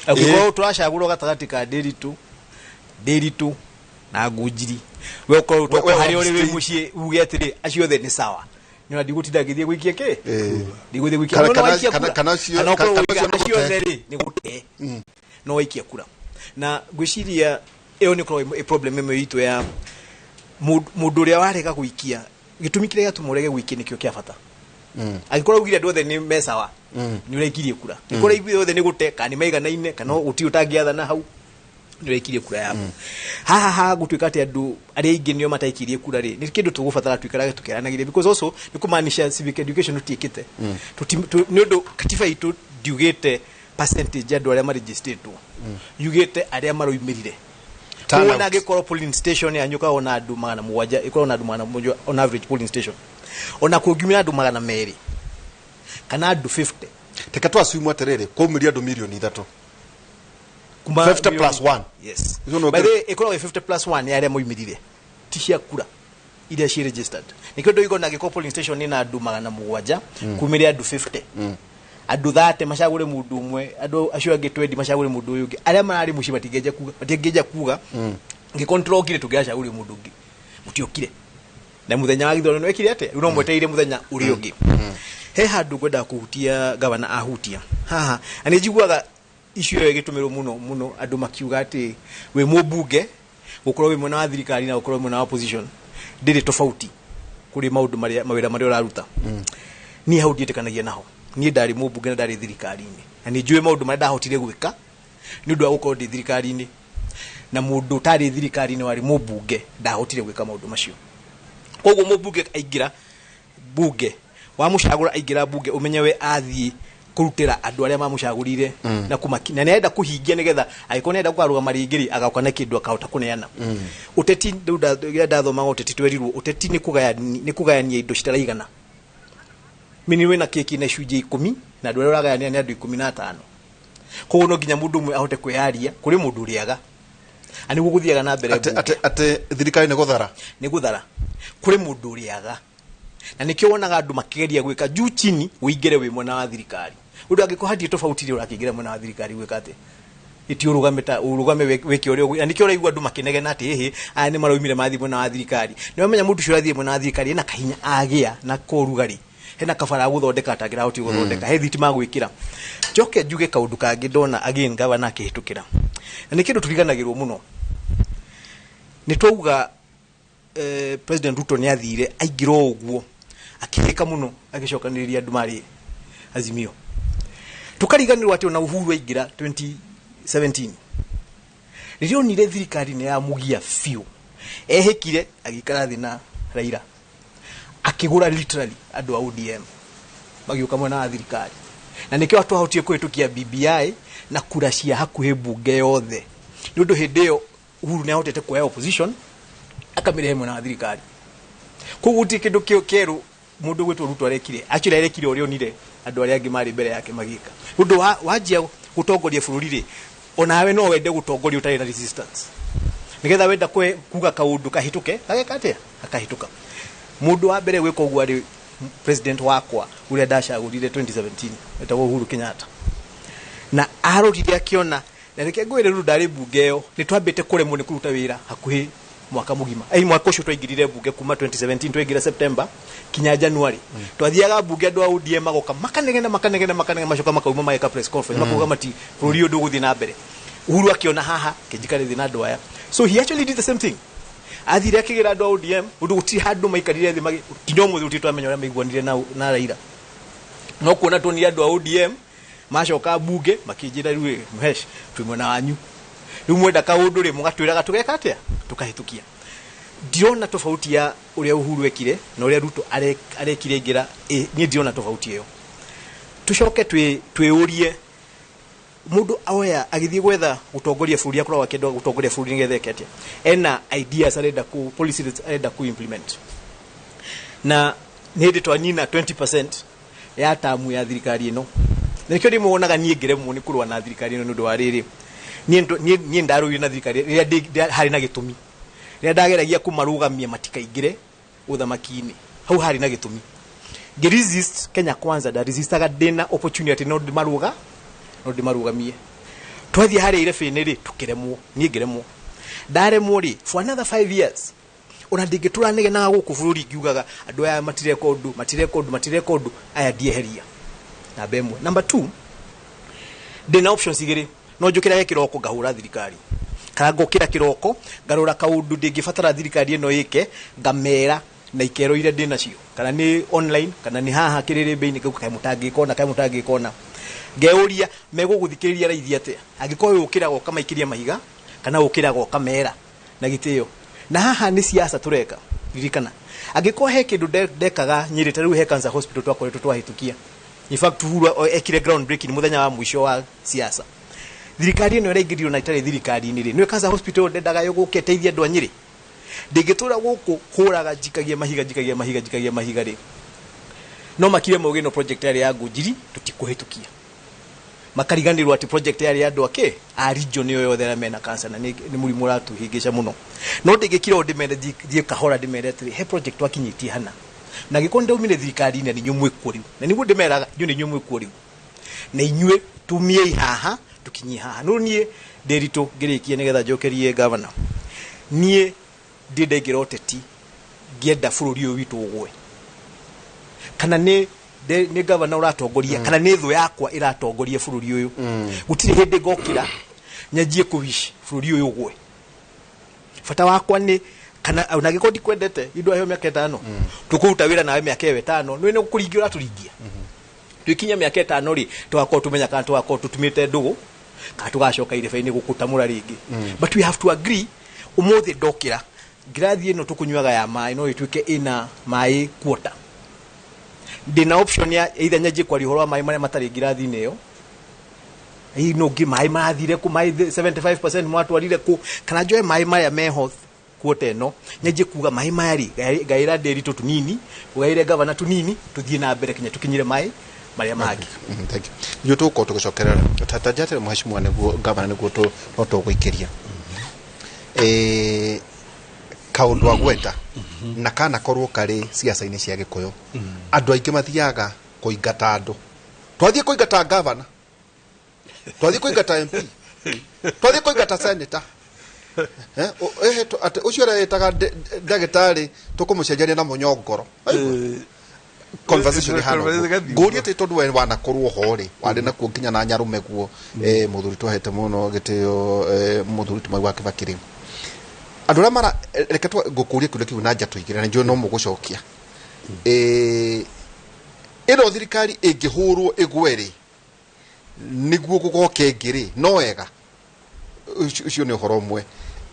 angĩkorwo tũracagũrwo gatagatĩ ka Ndiritu na Ngunjiri we ũkorwo ũtoka harĩa ũrĩ wĩ mũciĩ uge atĩrĩ acio othe nĩ sawa nĩona ndigũtinda ngĩthiĩ gũikia kĩ ndigũthiĩ gũikia no waikia kura kana ũkorwo acio othe rĩ nĩ gũte no waikia kura na ngwĩciria ĩyo nĩ ĩkoragwo ĩ problem ĩmwe itũ ya mũndũ ũrĩa warega gũikia gĩtũmi kĩrĩa gĩatũma ũrege gũikia nĩkĩo kĩa bata. Angĩkorwo ugire andũ othe nĩ mesawa nĩ ũraikirie kura, angĩkorwo ugire othe nĩ gũte kana nĩ maiganaine kana gũtirĩ ũtangĩathana hau nĩ ũraikirie kura yaku. Haha ha gũtuĩka atĩ andũ arĩa aingĩ nĩo mataikirie kura rĩ nĩ kĩndũ tũgũbatara tũikarage tũkĩaranagĩria because also nĩ kũmaanisha civic education tũtiĩkĩte nĩ ũndũ katiba itũ ndiugĩte percentage ya andũ arĩa marĩgistĩtwo yugĩte arĩa maroimĩrire. Koguo na angĩkorwo polling station yanyu ĩkoragwo na andũ 700 ĩkoragwo na andũ 700 on average polling station ona kũngiumĩra andũ 200 kana andũ 50 teka tu assume atĩrĩrĩ kwaumĩria andũ mirioni 3 50 plus 1. Yes. By the way ĩkoragwo ĩ 50 plus 1 ya arĩa moimĩrire ti cia kura iria ci registered nĩkĩo ndoigo na angĩkorwo polling station ĩna andũ 700 kumĩre andũ 50 andũ 30 macagũre mũndũ ũmwe andũ acio angĩ 20 macagũre mũndũ ũyũ ũngĩ arĩa mararĩ mũciĩ matingĩenja kuga ngĩkorwo nĩtũrokire tũngĩracagũrire mũndũ ũngĩ mũtiokire na mũthenya wa gĩthurano wekire atĩa rĩu no mwetereire mũthenya ũrĩa ũngĩ. He handũ ngwendaga kũhutia gavana ahutia haha na nĩ njiguaga issue ĩyo ĩgĩtũmĩrwo mũno mũno andũ makiuga atĩ wĩ mũmbunge gũkorwo wĩ mwena wa thirikari na gũkorwo wĩ mwena wa opposition ndĩrĩ tofauti kũrĩ maũndũ marĩa mawĩra marĩa ũraruta. Niĩ hau ndiĩtĩkanagia naho. Niĩ ndarĩ mũmbunge na ndarĩ thirikari-inĩ na nĩ njũĩ maũndũ marĩa ndahotire gwĩka nĩ ũndũ wa gũkorwo ndĩ thirikari-inĩ na mũndũ ũtarĩ thirikari-inĩ warĩ mũmbunge ndahotire gwĩka maũndũ macio. Koguo mũmbunge aingĩra bunge wamũcagũra aingĩra bunge ũmenye we athiĩ Kũrutĩra andũ arĩa mamũcagũrire na kũmaki na nĩarenda kũhingia nĩgetha angĩkorwo nĩarenda kũkarũgama rĩngĩ rĩ, agoka na kĩndũ akahota kũneana. Ũteti rĩu rĩrĩa ndathomaga ũteti twerirwo ũteti nĩ kũgayania indo citaraigana. Mini wĩna keki na icunjĩ 10 na andũ arĩa ũragayania nĩ andũ 15, koguo no nginya mũndũ ũmwe ahote kwĩyaria kũrĩ mũndũ ũrĩaga na nĩguo gũthiaga na mbere. Atĩ thirikari nĩ gũthara. Nĩ gũthara kũrĩ mũndũ ũrĩaga, na nĩkĩo wonaga andũ makĩgeria gwĩka juu chini ũingĩre wĩ mwena wa thirikari, ũndũ angĩkorwo hatirĩ tofauti rĩ, ũrakĩingĩra mwena wa thirikari gwĩka atĩa? Iti ũrũgame ta ũrũgame wĩke ũrĩa na nĩkĩo ũraigua andũ makĩnegena atĩ ĩhĩ, aya nĩ maraumire mathiĩ mwena wa thirikari. Nĩ wamenya mũndũ ũcio ũrathiĩ mwena wa thirikari ena kahinya agĩa na korugarĩ, hena kabara gũthondeka atangĩrahotire gũthondeka, he thitima gwĩkĩra. Njoke njuge kaũndũ kangĩ ndona again gavana akĩhĩtũkĩra, na nĩ kĩndũ tũriganagĩrwo mũno. Nĩ twauga President Ruto nĩ athire aingĩra o ũguo akĩhĩka mũno agĩcokanĩrĩria andũ marĩ Azimio, tukariganĩrwo atĩ ona Uhuru aingĩra 2017, rĩrĩa onire thirikari nĩ yamũgia biũ, ehĩkire agĩikara thĩ na Raila, akĩgũra literally andũ a ODM magĩũka mwena wa thirikari, na nĩkĩo twahotire kũhĩtũkia BBI na kura cia hakuhĩ mbunge yothe, nĩ ũndũ hĩndĩ ĩyo Uhuru nĩ ahotete kuoya opposition akamĩrehe mwena wa thirikari. Koguo gũtirĩ kĩndũ kĩerũ mũndũ gwĩtwo Ruto arekire. Actually arekire ũrĩa onire andũ arĩa angĩ marĩ mbere yake magĩka. Ũndũ wanjia gũtongoria bũrũri rĩ, onawe no wende gũtongoria ũtarĩ na resistance, nĩgetha wenda kuga kaũndũ kahĩtũke gageka atĩa, gakahĩtũka. Mũndũ wa mbere gwĩka ũguo arĩ president wakwa ũrĩa ndacagũrire 2017, etagwo Uhuru Kenyatta, na arorire akĩona, na reke ngwĩre, rĩu ndarĩ mbunge ĩyo, nĩ twambĩte kũremwo nĩ kũruta wĩra hakuhĩ mwaka mũgima. Ai mwaka ũcio twaingĩrire mbunge kuma 2017, twaingĩra September kinya January, twathiaga mbunge andũ a ODM magoka makanegena makanegena makanegena, macoka makauma mageka press conference makauga mati bũrũri ũyũ ndũgũthiĩ na mbere. Uhuru akĩona haha kĩnjikare thĩ na andũ aya, so he actually did the same thing. Athire akĩgĩra andũ a ODM, ũndũ gũtirĩ handũ maikarire thĩ kinya ũmũthĩ gũtirĩ twamenya ũrĩa maiguanire na Raila, no kuona tuonire andũ a ODM macoka mbunge makĩnjĩra, rĩu ĩ, Mhesh, twĩ mwena wanyu, rĩu mwenda kaũndũ rĩ, mũgatwĩraga tũgeka atĩa, tũkahĩtũkia. Ndirona tofauti ya ũrĩa Uhuru ekire na ũrĩa Ruto arekire aingĩra. Niĩ ndirona tofauti ĩyo. Tũcoke twĩũrie, mũndũ oya agĩthiĩ gwetha gũtongoria bũrũri, akoragwo akĩenda gũtongoria bũrũri nĩgetha eke atĩa? Ena ideas arenda ku policies arenda ku implement, na nĩ hĩndĩ twanina 20% ya tamu ya thirikari ĩno, na nĩkĩo rĩmwe wonaga niĩ ngĩremwo nĩ kũrũa na thirikari ĩno, nĩ ũndũ wa rĩrĩ, niĩ ndarũire na thirikari rĩrĩa harĩ na gĩtũmi, rĩrĩa ndageragia kũmarũgamia matikaingĩre ũthamaki-inĩ, hau harĩ na gĩtũmi ngĩ-resist Kenya Kwanza. Ndaresistaga ndĩna opportunity no ndĩmarũgamie. Twathiĩ harĩa irebe-inĩ rĩ, tũkĩremwo, niĩ ngĩremwo, ndaremwo rĩ, for another 5 years ona ndingĩtũra negenaga gũkũ bũrũri ngiugaga andũ aya matireka ũndũ, matireka ũndũ, matireka ũndũ, aya ndieheria. Namba ĩmwe. Number two, ndĩna options igĩrĩ: no njũkĩrage kĩroko ngahũra thirikari, kana ngokĩra kĩroko ngarora kaũndũ ndĩngĩbatara thirikari ĩno ĩke, ngamera na ikero iria ndĩ nacio, kana nĩ online kana nĩ haha kĩrĩrĩmbĩ-inĩ kau, kaĩ mũtangĩkona, kaĩ mũtangĩkona. Ngeuria megũgũthikĩrĩria raithi atĩa angĩkorwo ũkĩraga ũkamaikĩria mahiga kana ũkĩraga ũkamera na gĩtĩo? Na haha nĩ siasa tũreka. Ririkana, angĩkorwo he kĩndũ ndekaga Nyĩrĩ, ta rĩu he cancer hospital twakoretwo twahĩtũkia, in fact Uhuru ekire ground breaking mũthenya wa mũico wa siasa thirikari ĩno ĩraingĩrio na ĩtarĩ thirikari-inĩ rĩ, nĩwe cancer hospital ndendaga yũgũke ĩteithie andũ a Nyĩrĩ. Ndingĩtũra gũkũ hũraga, njikagia mahiga, njikagia mahiga, njikagia mahiga rĩ, no makire mauge no project yarĩ ya Ngũnjiri tũtikũhĩtũkia, makariganĩrwo atĩ project yarĩ ya andũ ake a region ĩyo yothe arĩa mena cancer, na nĩ mũrimũ ũratũhĩngĩca mũno. No ndingĩkira ũũ ndĩmere, thiĩ kahora ndĩmere atĩrĩ, he project twakinyĩtie hana, na angĩkorwo nĩndaumire thirikari-inĩ, nĩ inyuĩ mwĩkuo rĩu, na nĩguo ndĩmeraga, inyuĩ nĩ inyuĩ mwĩkuo rĩu, na inyuĩ tumiei haha tukinyie haha. No niĩ ndĩritũ ngĩrĩkia nĩgetha njokerie governor, niĩ ndĩ ndaingĩra ũteti ngĩenda bũrũri ũyũ witũ ũgwe, kana nĩ governor ũratongoria kana nĩ thũ yakwa ĩratongoria bũrũri ũyũ, gũtirĩ hĩndĩ ngokĩra nyanjie kũwish bũrũri ũyũ ũgwe. Bata wakwa nĩ kana ona angĩkorwo ndikwendete, indo aheo mĩaka 5, tũkũruta wĩra nawe mĩaka ĩyo 5, nĩ nĩ kũringia ũratũringia. Twĩkinya mĩaka 5 rĩ, tũgakorwo tũmenya kana tũgakorwo tũtumĩte ndũgũ kana tũgacoka irebe-inĩ gũkũtamũra rĩngĩ. But we have to agree, ũmũthĩ ndokĩra, ngirathi ĩno tũkũnyuaga ya maĩ no ĩtuĩke ĩna maĩ quarter. Ndĩna option ya either nyanjie kwaria ũhoro wa maĩ marĩa matarĩ ngirathi-inĩ ĩyo, hihi no ngĩ maĩ mathire kũ, maĩ 75% mwatwarire kũ, kana njoe maĩ maya meho kuota ĩno nyanjie kuga maĩ maya rĩ, ngaĩra ndĩritũ tũnini, ũgaĩre gavana tũnini, tũthiĩ na mbere kinya tũkinyire maĩ marĩa mangĩ. Thank you. Ithuĩ tũgũkorwo tũgĩcokerera tatajatĩre mheshimiwa nĩguo gavana nĩguo no tũgũikĩria kaũndũ agweta na kana korwo karĩ ciaca-inĩ cia Gĩkũyũ. Andũ aingĩ mathiaga kũingata andũ, twathiĩ kũingata gavana, twathiĩ kũingata MP, twathiĩ kũingata senator. Atĩ ũcio ũrĩa ĩtaga ndagĩtarĩ tũkũmũcenjania na mũnyongoro. Aigua? Conversation ĩhana ũguo. Ngũrie atĩ tondũ we wanakorwo ho rĩ, warĩ nakuo nginya na nyarume guo, mũthuri twahete mũno gĩtĩo, mũthuri Mwai wa Kibaki rĩ, andũ arĩa mara reke ngũkũrie kĩũria kĩu na nja tũigĩre na njũĩ no mũgũcokia. Ĩno thirikari ĩngĩhũrwo ĩgwe rĩ, nĩguo gũgoka ĩngĩ rĩ, no wega ũcio nĩ ũhoro ũmwe,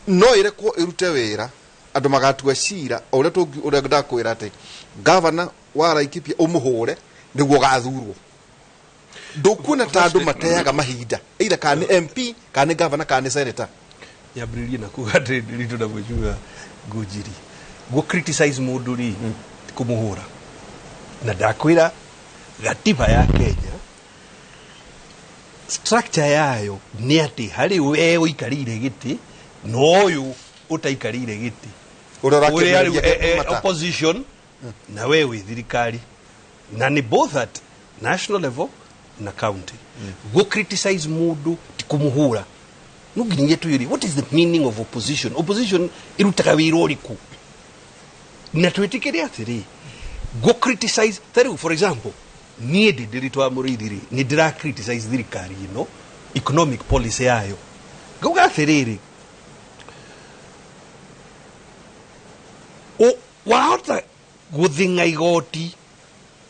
no ĩrekwo ĩrute wĩra, andũ magatua cira o ũrĩa ũrĩa ndakwĩra atĩ gavana wa Laikipia ũmũhũre nĩguo ũgathurwo. Ndũkuona ta andũ mateaga mahinda either kana nĩ MP kana nĩ gavana kana nĩ senator? Nyambĩrĩrie na kuga atĩ ndĩritũ na mheshimiwa Ngũnjiri, gũ criticize mũndũ rĩ ti kũmũhũra, na ndakwĩra gatiba ya Kenya structure yayo nĩ atĩ harĩ we ũikarĩire gĩtĩ na ũyũ ũtaikarĩire gĩtĩ. Ũrĩa Ũrĩa ũrakĩmereria rĩu, mata. opposition na we wĩ thirikari, na nĩ both at national level na county. Gũ criticize mũndũ ti kũmũhũra. No nginya twĩre what is the meaning of opposition. Opposition ĩrutaga wĩra ũrĩkũ? Na twĩtĩkĩre atĩrĩ, gũ criticize ta rĩu for example niĩ ndĩ Ndĩritũ wa Mũrĩithi rĩ, nĩ ndĩra criticize thirikari ĩno economic policy yayo, ngauga atĩrĩrĩ, wahota gũthing'a igoti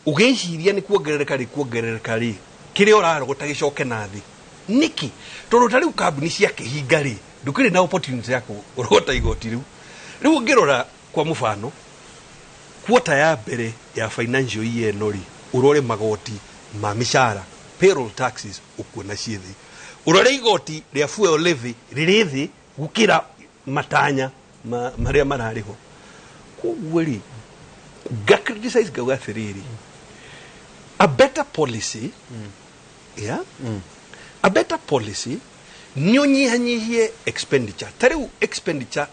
ũgĩciria nĩ kuongerereka rĩ, kuongerereka rĩ, kĩrĩa ũrarogota gĩcoke na thĩ nĩkĩ? Tondũ ta rĩu kambuni cia kĩhinga rĩ, ndũkĩrĩ na opportunity ya kũrogota igoti rĩu. Rĩu ũngĩrora kwa mũbano quarter ya mbere ya financial year ĩno rĩ, ũrore magoti ma mĩcara, payroll taxes, ũkuona ciĩ thĩ. Ũrore igoti rĩa fuel levy rĩrĩ thĩ gũkĩra matanya marĩa mararĩho. Koguo rĩ, nga criticize ngauga atĩrĩrĩ, a better policy, yeah? A better policy nĩ ũnyihanyihie expenditure. Ta rĩu expenditure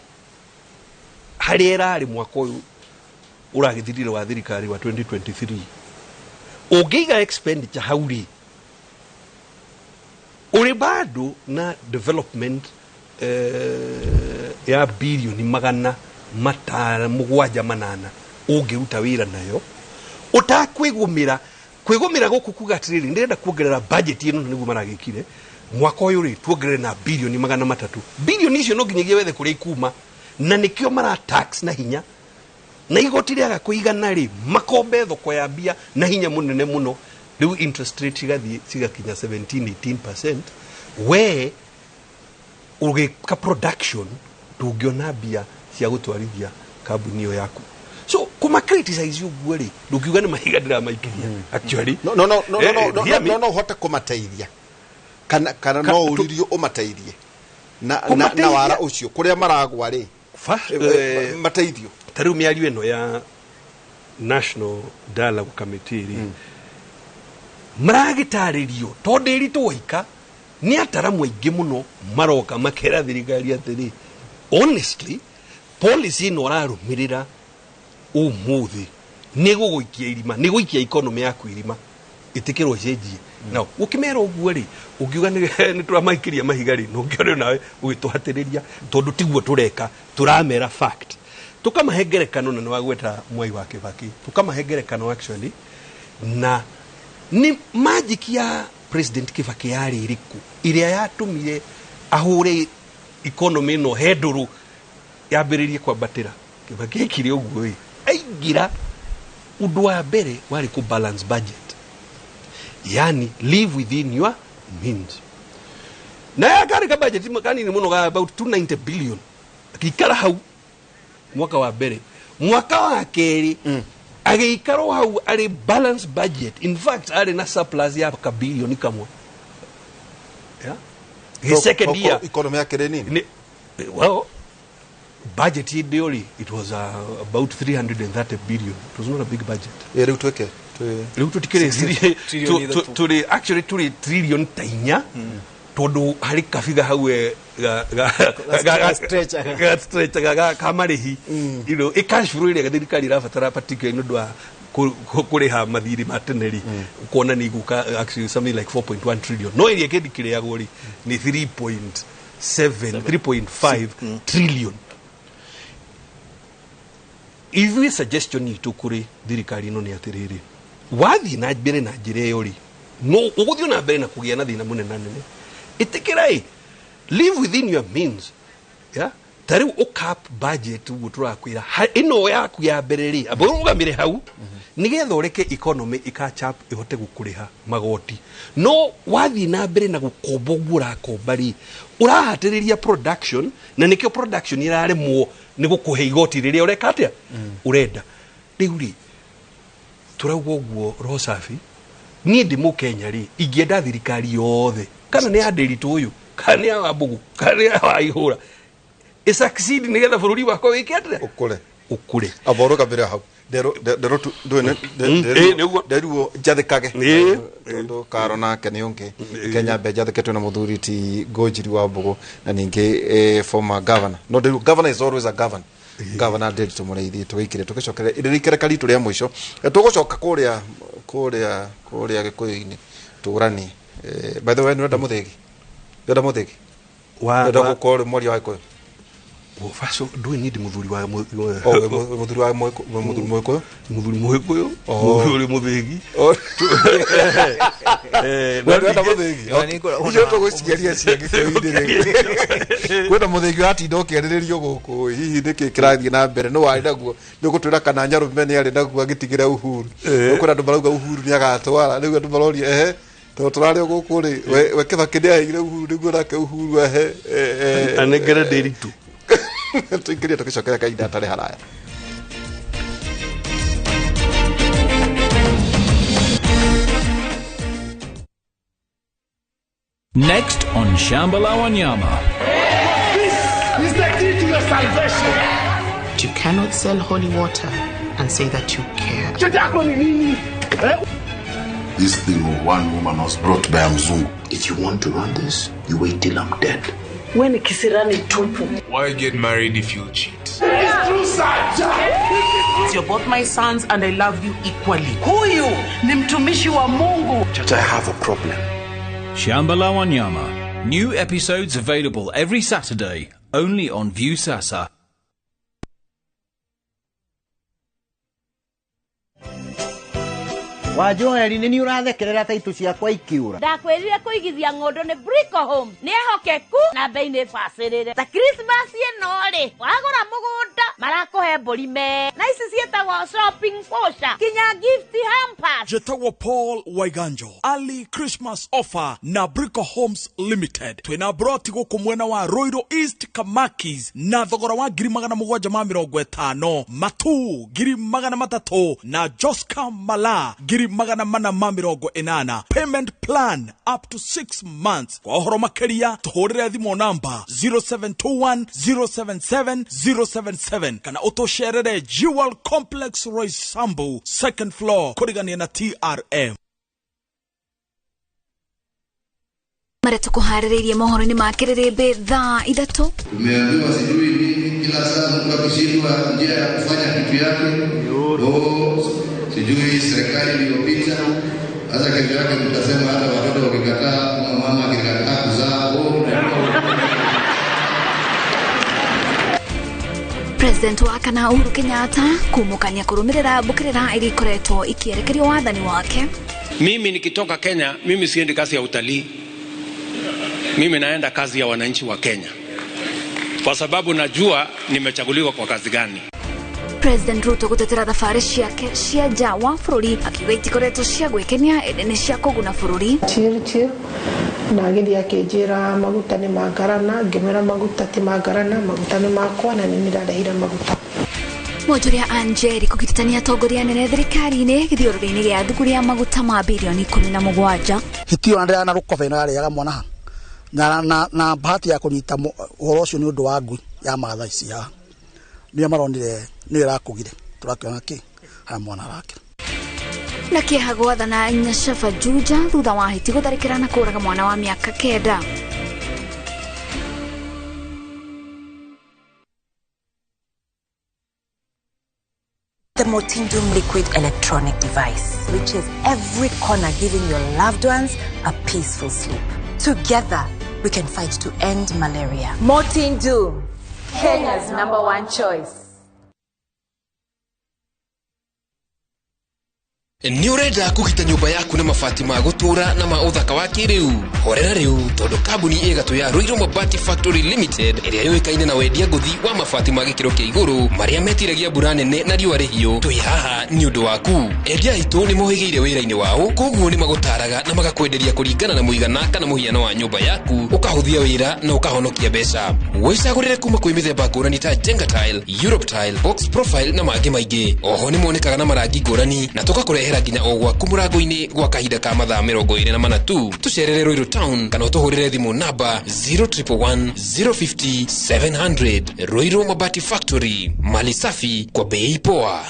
harĩa ĩrarĩ mwaka ũyũ ũragĩthirire wa thirikari wa 2023, ũngĩiga expenditure hau rĩ, ũrĩ bado na development ya bilioni 778 ũngĩruta wĩra nayo ũtakwĩgũmĩra. Kwĩgũmĩra gũkũ kuga atĩrĩrĩ, ndĩrenda kuongerera budget ĩno nĩguo maragĩkire mwaka ũyũ rĩ, tuongerere na bilioni 300. Bilioni icio no nginyagia wethe kũrĩa ikuma, na nĩkĩo mara tax na hinya, na igoti rĩaga kũigana rĩ, makombe thoko ya mbia na hinya mũnene mũno. Rĩu interest rate cigathiĩ cigakinya 17 18%. We ũgĩka production ndũngĩona mbia cia gũtwarithia kambuni ĩyo yaku. So kũma criticize ũguo rĩ, ndũngiuga nĩ mahiga ndĩramaikĩria actually. No, no, no, no, no, no, Hear me. No, no ũhote kũmateithia kana no ũririo ũmateithie na Kũmateithia? wara ũcio kũrĩa maragwa rĩ, mateithio. Ta rĩu mĩario ĩno ya National Dialogue Committee rĩ, maragĩtarĩrio tondũ ĩritũ waika nĩ ataramu aingĩ mũno maroka makera thirikari atĩrĩ, honestly policy ĩno ũrarũmĩrĩra ũmũthĩ nĩ gũgũikia irima, nĩ gũikia economy yaku irima, ĩtĩkĩrwo ĩcenjie. Now ũkĩmera ũguo rĩ, ũngiuga nĩ tũramaikĩria mahiga rĩ, no ũngĩona nawe ũgĩtũhatĩrĩria, tondũ tiguo tũreka, tũramera fact, tũkamahe ngerekano, na nĩ wagweta Mwai wa Kibaki, tũkamahe ngerekano actually na nĩ magic ya President Kibaki yarĩ ĩrĩkũ ĩrĩa yatũmire ahũre economy ĩno hendũrũ yambĩrĩrie kwambatĩra. Kibaki ekire ũguo ĩ, aingĩra ũndũ wa mbere warĩ kũ balance budget, yani live within your means, na karĩ ka budget kanini mũno ga about 290 billion. Akĩikara hau mwaka wa mbere, mwaka wa kerĩ Agĩikarwo hau arĩ balance budget, in fact arĩ na surplus ya kabilioni kamwe. Yeah? His second year economy yake nĩ nini. Well, budget hĩndĩ ĩyo rĩ, it was about 330 billion. It was not a big budget. Ĩ rĩu twĩke rĩu tũtikĩrĩ tũrĩ actually tũrĩ trillion ta inya, tondũ harĩ kabiga hau ga ka marĩhi, you know, cash flow ĩrĩa thirikari ĩrabatara, particularly nĩ ũndũ wa kũrĩha mathirĩ ma tene rĩ, kuona nĩ igũka actually something like 4.1 trillion, no ĩrĩa kĩndĩ kĩrĩagwo rĩ nĩ 3.7 3.5 trillion. Ithuĩ suggestion itũ kũrĩ thirikari ĩno nĩ atĩrĩrĩ, wathiĩ na mbere na njĩra ĩyo rĩ, no ũgũthiĩ na mbere na kũgĩa na thĩna mũnene nene. Ĩtĩkĩra ĩ live within your means. Yeah? Ta rĩu ũcap budget ũguo tũrakwĩra ĩno yaku ya mbere rĩ, amba ũrũgamĩre hau nĩgetha ũreke economy ĩkachap ĩhote gũkũrĩha magoti. No wathiĩ na mbere na gũkomba ũguo ũrakomba rĩ, ũrahatĩrĩria production, na nĩkĩo production ĩraremwo nĩ gũkũhe igoti rĩrĩa ũreka atĩa ũrenda. Rĩu rĩ, tũrauga ũguo roho safi, niĩ ndĩ mũkenya rĩ, ingĩenda thirikari yothe, kana nĩ ya Ndĩritũ ũyũ, kana nĩ ya Wambugu, kana nĩ ya Waihũra, ĩsucceed nĩgetha bũrũri wakwa wĩke atĩa, ũkũre. Ũkũre. Amba ũrũgamĩre hau. Nderuo njathĩkage tondũ Karo nake nĩ ũngĩ. Kenya mbe njathĩke twĩna mũthuri ti Ngũnjiri wa Mbũgũ na ningĩ former governor. No nderuo governor is always a governor. Governor Ndiritu Mũrĩithi tũgĩikire tũgĩcokere rĩrĩ ritũ rĩa mũico. Tũgũcoka kũrĩa kũrĩa kũrĩa Gĩkũyũ-inĩ tũrani. By the way, nĩ ũrenda mũthĩgi? Ũrenda mũthĩgi? Ũrenda gũkorwo ũrĩ mwaria wa Gĩkũyũ? Faso ndũĩ niĩ ndĩ mũthuri wa mũthuri wa mũthuri Mũgĩkũyũ? Mũthuri Mũgĩkũyũ, mũthuri mũthĩgi. Ũrenda mũthĩgi? Icio tũgũciaria cia Gĩkũyũ-inĩ rĩngĩ. Kwĩna mũthĩgi ũratinda ũkĩarĩrĩrio gũkũ, hihi nĩkĩ kĩrathiĩ na mbere? Nĩ warĩ naguo, nĩ ũgũtwĩra kana nyarũme nĩ arĩ naguo agĩtigĩra Uhuru. Kwĩna andũ marauga Uhuru nĩ agatwara, rĩu andũ maroria ehe tondũ tũrarĩ o gũkũ rĩ, we Kĩbakĩ nĩ aheire Uhuru nĩguo nake Uhuru ahe anengere Ndiritu. Tuingirie tũgĩcokera kahinda hatarĩ haraya. Next on Shamba la Wanyama. This is the key to your salvation. You cannot sell holy water and say that you care. This thing of one woman was brought by a Mzungu. If you want to run this, you wait till I'm dead. When kisirani tupu. Why get married if you cheat? It's true, sir. You're both my sons and I love you equally. Huyu ni mtumishi wa Mungu. Judge, I have a problem. Shamba la Wanyama. New episodes available every Saturday, only on Viusasa. Wajoeri nĩ niĩ ũrathekerera ta itũ ciakwa ikiura. Ndakwĩrire kũigithia ng'ũndũ nĩ Brico Homes. Nĩ ehokeku na bei nĩ bacĩrĩre. Ta Christmas ĩno rĩ, wagũra mũgũnda marakũhe mbũri me. Na ici ciĩtagwo shopping voucher kinya gift hampers. Njĩtagwo Paul Waiganjo. Early Christmas offer na Brico Homes Limited. Twĩna broti gũkũ mwena wa Ruiru East Kamakis na thogora wa 750,000, Matu 300,000 na Joska Mala 480,000. Payment plan up to 6 months. Kwa ũhoro makĩria tũhũrĩre thimũ namba 0721 077 077 kana ũtũcerere Jewel Complex Roysambu second floor kũrigania na TRM. Marĩa tũkũharĩrĩirie mohoro-inĩ ma kĩrĩrĩmbĩ thaa 3. Tumeambiwa sijui nini, kila saa mtu akishindwa njia ya kufanya kitu yake, sijui serikali iliyopita. Sasa kesho yake mtasema hata watoto wakikataa, kama mama akikataa kuzaa. President wa kana Uhuru Kenyatta kumukania kurumirira mbukirira iria ikoretwo ikierekerio wathani wake. Mimi nikitoka Kenya, mimi siendi kazi ya utalii. Mimi naenda kazi ya wananchi wa Kenya, kwa sababu najua nimechaguliwa kwa kazi gani. President Ruto gutetera thabarĩ ciake cia nja wa bũrũri akiuga itikoretwo cia gwĩkenia ĩndĩ nĩ cia kũguna bũrũri. Chirchir na agĩthiĩ akĩnjĩra maguta nĩ mangarana, ngĩmwĩra maguta ti mangarana, maguta nĩ makwa na nĩ nĩndarehire maguta. Mwonjoria Anjeri kũgiritania atongoria anene thirikari-inĩ gĩthiũrũrĩ-inĩ gĩa thukuru ya maguta ma birioni 17. Hiti ona ndĩrana rũkobe ĩno yarĩaga mwana ha na bahati ya kũnyita ũhoro ũcio nĩ ũndũ wa ngui ya Maathai ici haha nĩo maronire nĩyo ĩrakũgire tũrakĩona kĩ harĩa mwana arakĩra. Na kĩeha gwathana Nyashaba Juja thutha wa hiti gũtharĩkĩra na kũũraga mwana wa mĩaka 9. The Motindum liquid electronic device reaches every corner, giving your loved ones a peaceful sleep. Together, we can fight to end malaria. Motindum, Kenya's #1 choice. Nĩ ũrenda kũgita nyũmba yaku na mabati ma gũtũũra na ma ũthaka wa kĩrĩu? Horera rĩu tondũ kambuni ĩgatũ ya Ruiru Mabati Factory Limited ĩrĩa yũĩkaine na wendia ngũthi wa mabati ma gĩkĩro kĩa igũrũ marĩa metiragia mbura nene na riũa rĩhiũ, twĩ haha nĩ ũndũ waku. Endia aitũ nĩ mohĩgĩire wĩra-inĩ wao, koguo nĩ magũtaraga na magakwenderia kũringana na mũigana kana mũhiano wa nyũmba yaku, ũkahũthia wĩra na ũkahonokia mbeca. Wĩcagũrĩre kuma kwĩ mĩthemba ngũrani ta Jenga Tile, Europe Tile, Box Profile na mangĩ maingĩ. Oho nĩ monekaga na marangi ngũrani na tũgakũrehera nginya o gwaku mũrango-inĩ gwa kahinda ka mathaa 24 tu. Tũcerere Ruiru Town kana ũtũhũrĩre thimũ namba 0111 050 700. Ruiru Mabati Factory, mali safi kwa bei poa.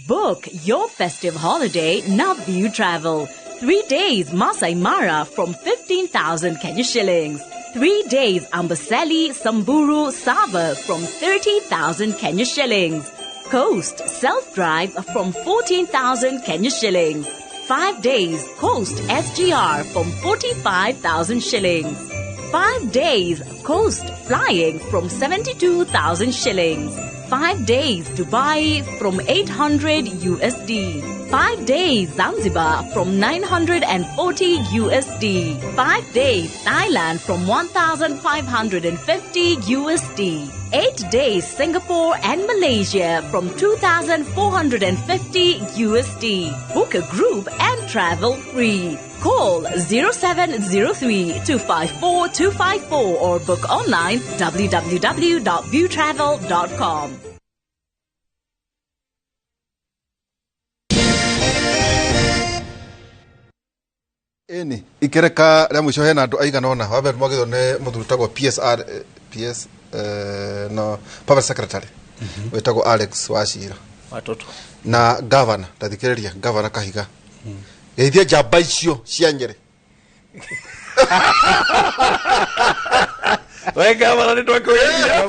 Book your festive holiday now View Travel. 3 days Masai Mara from 15,000 Kenya shillings. 3 days Amboseli, Samburu, Sava from 30,000 Kenya shillings. Coast self-drive from 14,000 Kenya shillings. 5 days Coast SGR from 45,000 shillings. 5 days Coast flying from 72,000 shillings. 5 days Dubai from 800 USD. 5 days Zanzibar from 940 USD. 5 days Thailand from 1,550 USD. 8 days Singapore and Malaysia from 2,450 USD. Book a group and travel free. Call 0703 254 254 or book online www.viewtravel.com. Eni ikereka rĩa mũico hena andũ aigana ũna wa mbere mwagĩrĩirwo nĩ mũthuri ũtagwo PSR PS no public secretary wĩtagwo Alex Wachira watoto na governor ndathikĩrĩria governor Kahiga geithia njamba icio cia Nyeri. We governor nĩ twakũgeithia.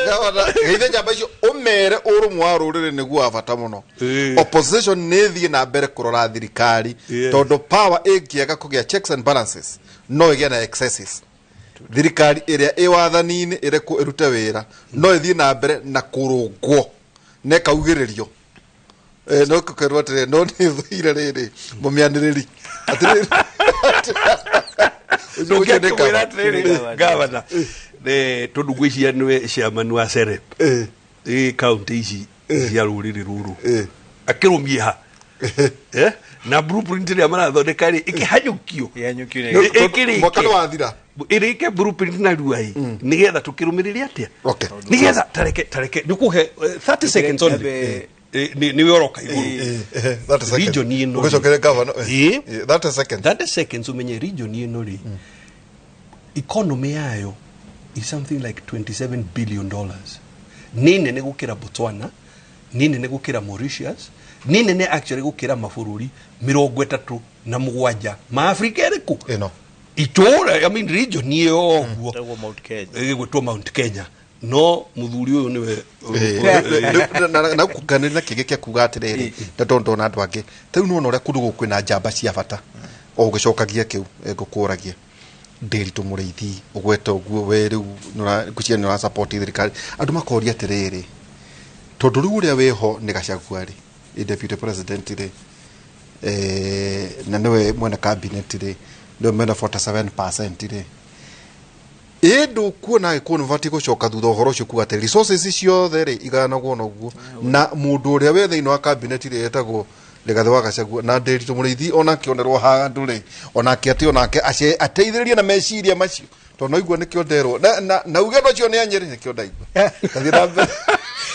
Governor geithia njamba icio ũmere ũrũmwe wa rũrĩrĩ nĩguo wa bata mũno. Opposition nĩ ĩthiĩ na mbere kũrora thirikari tondũ power ĩngĩaga kũgĩa checks and balances no ĩgĩe na excesses. Thirikari ĩrĩa ĩ wathani-inĩ ĩrekwo ĩrute wĩra no ĩthiĩ na mbere na kũrũngwo na ĩkaugĩrĩrio. No kũkerwo atĩrĩ no nĩ thũire rĩrĩ mũmĩanĩrĩri atĩrĩrĩ ndũngĩakĩmwĩra atĩrĩrĩ gavana tondũ ngwĩciria nĩwe chairman wa SEREP ĩ kaunti ici cia rũrĩrĩ rũrũ akĩrũmie ha na blueprint ĩrĩa marathondeka rĩ ĩkĩhanyũkio mwaka nĩ wathira ĩrĩke blueprint narua ĩ nĩgetha tũkĩrũmĩrĩre atĩa nĩgetha tareke nĩkũhe 30 seconds only niwe oroka igũrũ region ĩno ũgĩcokere governor 30 seconds 30 seconds umenye region ĩno rĩ economy yayo is something like $27 billion. Nĩ nene gũkĩra Botswana, nĩ nene gũkĩra Mauritius, nĩ nene actually gũkĩra mabũrũri 37 ma Afrika ĩrĩkũ ĩno itũra, I mean region ĩyo ũguo ĩgwĩtwo Mount Kenya, ĩgwĩtwo Mount Kenya. No muthuri uyu niwe na kuganĩrĩra kĩngĩ kĩa kuga atĩrĩrĩ na tondũ ndona andũ angĩ ta rĩu nĩwona ũrĩa kũndũ gũkũ kwĩna njamba cia bata o ũgĩcokagia kĩu ngũkũragia Ndĩritũ Mũrĩithi ũgwete ũguo we rĩu ngwĩciria nĩ ũrasupport thirikari andũ makoria atĩrĩrĩ tondũ rĩu ũrĩa wĩho nĩ Gachagua rĩ deputy president rĩ na nĩwe mwene cabinet rĩ nĩwe mwene 47% rĩ ĩndũ kuona gĩkũyũ nĩ batiĩ gũcoka thutha ũhoro ũcio kuga atĩ resources ciothe rĩ igayanagwo na ũguo na mũndũ ũrĩa wĩ thĩinĩ wa cabinet rĩ etagwo Rigathi wa Gachagua na Ndiritu Mũrĩithi onake onerwo handũ rĩ, onake atĩ onake ateithĩrĩrie na meciria macio, tondũ no igua nĩkĩo nderwo na uge andũ acio nĩ anyĩrĩ, nĩkĩo ndaigua. Tathiĩ na mbere.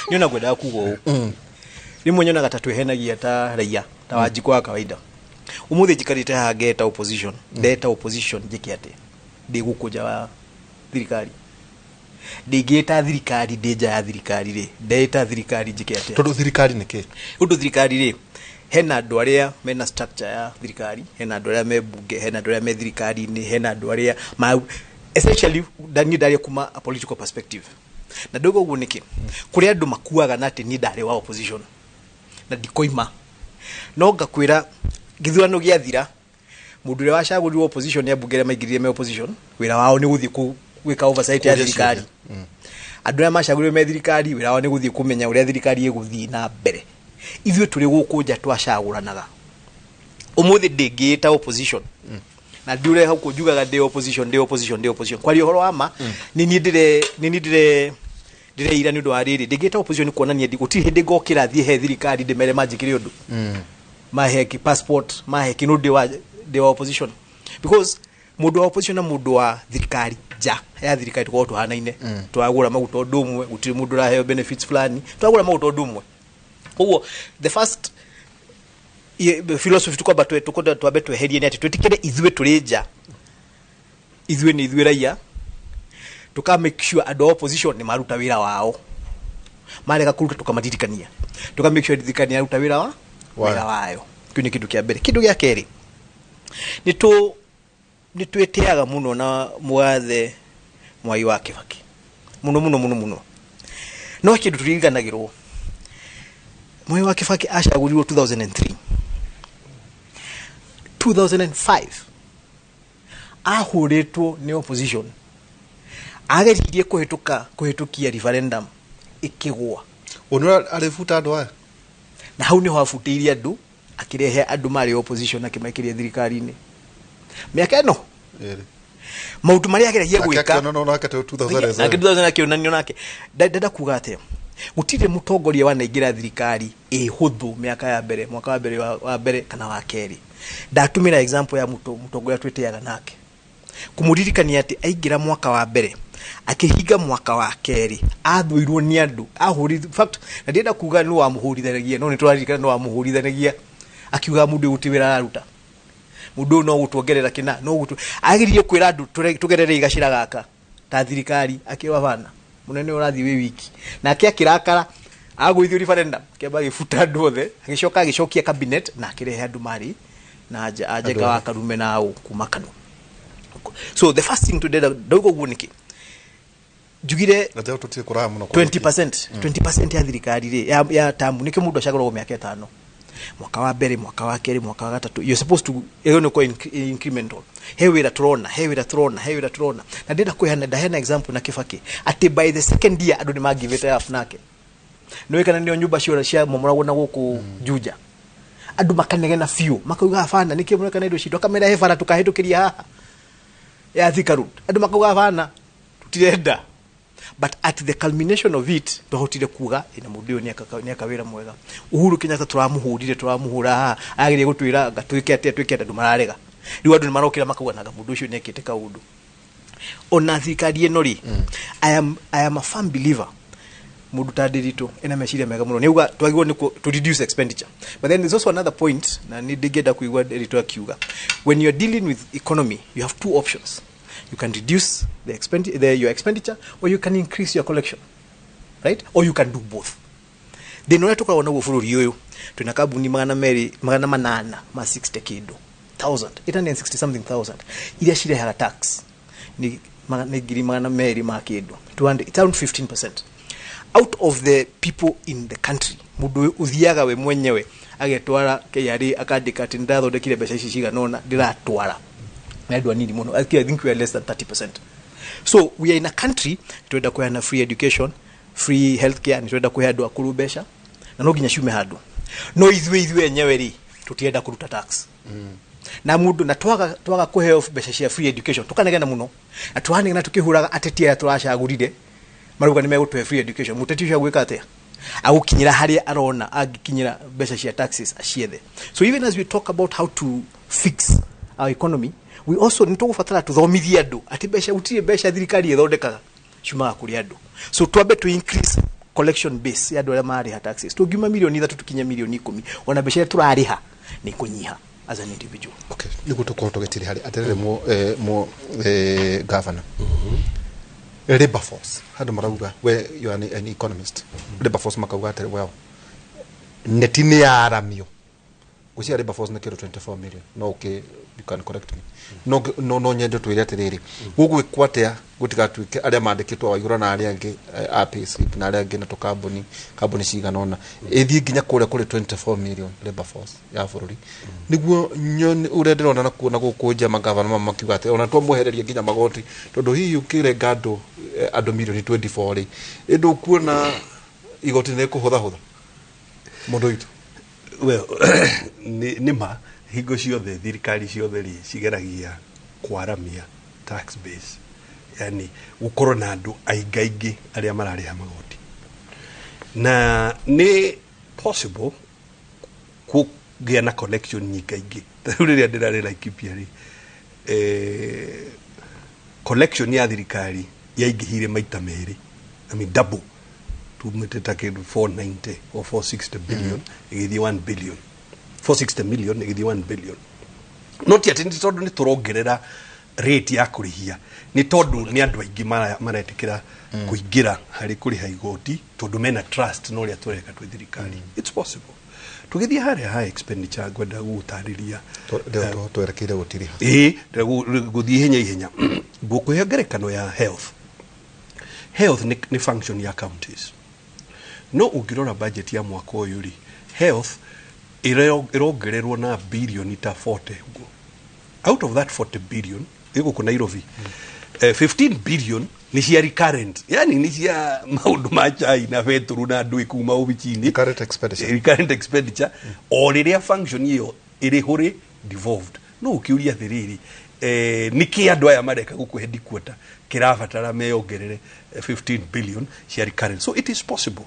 Niĩ ona ngwendaga kuga ũũ, rĩmwe nyonaga ta twĩhenagia ta raia, ta Wanjikũ wa kawaida. Ũmũthĩ njikarĩte haha ngeta opposition, ndeta opposition njĩke atĩa? Ndĩ gũkũ nja wa thirikari, ndingĩta thirikari ndĩ nja ya thirikari rĩ, ndeta thirikari njĩke atĩa? Tondũ thirikari nĩ kĩ? Ũndũ thirikari rĩ, hena andũ arĩa mena structure ya thirikari, hena andũ arĩa me bunge, hena andũ arĩa me thirikari-inĩ, hena andũ arĩa ma essentially niĩ ndaria kuma a political perspective. Na ndauga ũguo nĩkĩ? Kũrĩ andũ makuaga na atĩ niĩ ndarĩ wa opposition na ndikoima, no ngakwĩra gĩthurano gĩathira, mũndũ ũrĩa wacagũrirwo opposition nĩ ambunge arĩa maingĩrire me opposition, wĩra wao nĩ gũthiĩ gwĩka oversight ya thirikari. Andũ arĩa macagũrirwo me thirikari, wĩra wao nĩ gũthiĩ kũmenya ũrĩa thirikari ĩgũthiĩ na mbere. Ithuĩ tũrĩ gũkũ nja twacagũranaga. Ũmũthĩ ndĩngĩĩta opposition na ndiure hau kũnjugaga ndĩ opposition, ndĩ opposition, ndĩ opposition. Kwaria ũhoro wa ma, nĩ niĩ ndĩreira nĩ ũndũ wa rĩrĩ, ndĩngĩĩta opposition kuonania gũtirĩ hĩndĩ ngokĩra thiĩ he thirikari ndĩmere manjĩkĩre ũndũ, mahe passport, mahe kĩndũ, ndĩ wa opposition, because mũndũ wa opposition na mũndũ wa thirikari nja ya thirikari tũkoragwo tũhanaine. Twagũra maguta ũndũ ũmwe, gũtirĩ mũndũ ũraheo benefits fulani, twagũra maguta ũndũ ũmwe. Koguo the first philosophy tukwamba twambe tweherie nĩ atĩ twĩtĩkĩre ithuĩ tũrĩ nja, ithuĩ nĩ ithuĩ raia, tuka make sure andũ a opposition nĩ maruta wĩra wao, marega kũruta tũkamaririkania, tuka make sure thirikari nĩ yaruta wĩra wayo. Kĩu nĩ kĩndũ kĩa mbere. Kĩndũ gĩa kerĩ, nĩ twĩtĩaga mũno na mũgathe Mwai wa Kibaki mũno mũno mũno mũno, no kĩndũ tũririkanagĩrwo, Mwai wa Kibaki acagũrirwo 2003, 2005 ahũrĩtwo nĩ opposition, ageririe kũhĩtũkia referendum ĩkĩgũa. Ũnũ arĩbuta andũ aya, na hau nĩho abutĩirie andũ, akĩrehe andũ marĩ opposition akĩmaikĩria thirikari-inĩ mĩaka ĩno. Maũndũ marĩa ageragia gwĩka nake 2007 akĩonanio nake. Ndenda kuga atĩa, gũtirĩ mũtongoria wanaingĩra thirikari ĩhũthũ mĩaka ya mbere, mwaka wa mbere kana wa kerĩ. Ndatũmĩra example ya mũtongoria twĩtĩaga nake, kũmũririkania atĩ aingĩra mwaka wa mbere akĩhinga mwaka wa kerĩ athũirwo nĩ andũ, in fact na ndĩrenda kuga nĩ wamũhũrithanagia, no nĩ tũraririkana nĩ wamũhũrithanagia akiuga mũndũ ũyũ gũtirĩ wĩra araruta, mũndũ ũyũ no gũtuongerera kĩna, no gũtu ageririe kwĩra andũ tũgerere igacĩra gaka ta thirikari, akĩrwo bana mũnene ũrathiĩ wĩ wiki, nake akĩrakara agũithio referendum, kĩamba agĩbuta andũ othe, agĩcoka agĩcokia cabinet na akĩrehe andũ marĩ na Anjenga wa Karume na ũ kuma Kanu. So the first thing to do, ndauga ũguo nĩkĩ, njugire 20% ya thirikari rĩ ya tamu, nĩkĩo mũndũ acagũragwo mĩaka 5, mwaka wa mbere, mwaka wa kerĩ, mwaka wa gatatũ, you're supposed to ĩyo nĩ incremental, he wĩra tũrona, he wĩra tũrona, he wĩra tũrona. Na ndĩrenda kũheana, ndaheana example na Kibaki atĩ by the second year andũ nĩ mangivĩte up nake, nĩũĩ kana nĩo nyũmba cia momoragwo na gũkũ Juja, andũ makanegena biũ makauga bana nĩkĩo mũreka na indo citũ, akamera he bara tũkahĩtũkĩria haha ya Thika Road, andũ makauga bana tũtirenda. But at the culmination of it twahotire kuga ina mũndũ ũyũ nĩeka wĩra mwega. Uhuru Kenyatta tũramũhũrire, tũramũhũra haha, agerie gũtwĩra anga twĩke atĩa, twĩke atĩa, andũ mararega. Rĩu andũ nĩmarokĩra makauga nanga mũndũ ũcio nĩekĩte kaũndũ. Ona thirikari ĩno rĩ, I am a firm believer mũndũ ta Ndiritu ena meciria mega mũno, nĩauga twagĩrĩirwo nĩ to reduce expenditure. But then there's also another point, na nĩ ndingĩenda kũigua Ndiritu akiuga, when you're dealing with economy you have two options. You can reduce your expenditure, or you can increase your collection, right? Or you can do both. Thĩna ũrĩa tũkoragwo naguo bũrũri ũyũ, twĩna kambuni 860 kĩndũ thousand, 860 something thousand iria cirehaga tax nĩ 200 ma kĩndũ, 200, it's around 15% out of the people in the country. Mũndũ ũthiaga we mwenyewe agetwara KRA akandĩka atĩ nĩndathondekire mbeca ici cigana ũna ndĩratwara, na andũ anini mũno. I think we are less than 30%. So we are in a country twenda kũheana free education, free healthcare, nĩ twenda kũhe andũ akũrũ mbeca na no nginya ciume handũ, no ithuĩ enyewe rĩ tũtirenda kũruta tax. Na mũndũ na twaga kũheo mbeca cia free education tũkanegena mũno, na tũranegena tũkĩhũraga ateti aya tũracagũrire marauga nĩ megũtũhe free education. Mũteti ũcio agwĩka atĩa? Agũkinyĩra harĩa arona angĩkinyĩra mbeca cia taxes aciethe. So even as we talk about how to fix our economy, we also nĩ tũgũbatara tũthomithie andũ atĩ mbeca, gũtirĩ mbeca thirikari ĩthondekaga, ciumaga kũrĩ andũ. So twambe to increase collection base ya andũ arĩa mararĩha taxes. Tũngiuma mirioni 3 tũkinye mirioni 10, ona mbeca iria tũrarĩha nĩ ikũnyiha as an individual. Okay, nĩguo tũkorwo tũgĩtiri harĩ atĩrĩrĩ mo governor, labor force handũ marauga, we you are an economist, labor force makauga atĩrĩ, well, neti nĩ yaramio gwĩciria labor force nĩ kĩndũ 24 million. No okay, you can correct me. No nyende twĩre atĩrĩrĩ, gũgwĩkwo atĩa gũtigatuĩke arĩa mandĩkĩtwo wa igũrũ na arĩa angĩ a payslip na arĩa angĩ na tũkambuni kambuni cigana ũna ĩthiĩ nginya kũrĩa kũrĩ 24 million labor force ya bũrũri, nĩguo nyone ũrĩa ndĩrona na kuona gũkũ nja magavana mama makiuga atĩ ona twamwehereria nginya magoti, tondũ hihi ũkĩrenga andũ mirioni 24 rĩ, ĩndũ ũkuona igoti nĩ rĩkũhũthahũtha mũndũ witũ. Well, nĩ ma hingo ciothe thirikari ciothe rĩ cigeragia kwaramia tax base, yani gũkorwo na andũ aingaingĩ arĩa mararĩha magoti, na nĩ possible kũgĩa na collection nyingaingĩ. Ta rĩu rĩrĩa ndĩrarĩ Laikipia rĩ, collection ya thirikari yaingĩhire maita merĩ, I mean double, tumĩte ta kĩndũ 490 or 460 billion ĩgĩthiĩ 1 billion, 460 million ĩgĩthiĩ 1 billion. No ti atĩ nĩ tondũ nĩ tũrongerera rate ya kũrĩhia, nĩ tondũ nĩ andũ aingĩ maretĩkĩra kũingĩra harĩ kũrĩha igoti, tondũ mena trust na ũrĩa tũreka twĩ thirikari. It's possible. Tũgĩthiĩ harĩa ha expenditure, ngwenda gũgũtarĩria. Twerekeire gũtiriha. Ĩĩ, gũthiĩ ihenya ihenya, ngũkũhe ngerekano ya health. Health nĩ function ya counties, no ũngĩrora budget ya mwaka ũyũ rĩ, health ĩrongererwo na bilioni ta 40 ũguo. Out of that 40 billion ĩ gũkũ Nairobi, 15 billion nĩ cia recurrent, yani nĩ cia maũndũ ma chai na betũrũ na andũ kuma obici-inĩ. Recurrent expenditure. Recurrent expenditure, o rĩrĩa function ĩyo ĩrĩ hũrĩ devolved. No ũkĩũria atĩrĩrĩ, nĩkĩ andũ aya mareka gũkũ headquarter kĩrabatara meyongerere 15 billion cia recurrent? So it is possible,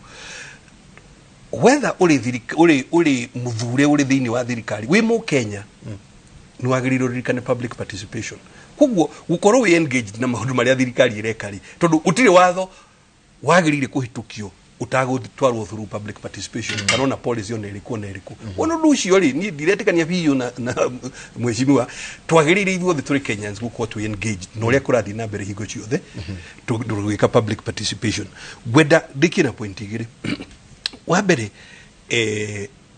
whether ũrĩ mũthure, ũrĩ thĩinĩ wa thirikari, wĩ mũkenya, nĩ wagĩrĩirwo ũririkane public participation. Koguo gũkorwo wĩ engaged na maũndũ marĩa thirikari ĩreka rĩ, tondũ gũtirĩ watho wagĩrĩire kũhĩtũkio ũtagũtwarwo through public participation, kana ona policy ona ĩrĩkũ ona ĩrĩkũ. Wona ũndũ ũcio rĩ, niĩ ndiretĩkania biũ na mheshimiwa. Twagĩrĩire ithuothe tũrĩ Kenyans gũkorwo twĩ engaged na ũrĩa kũrathiĩ na mbere hingo ciothe, tũgĩka public participation. Ngwenda ndĩkie na point igĩrĩ. Wa mbere,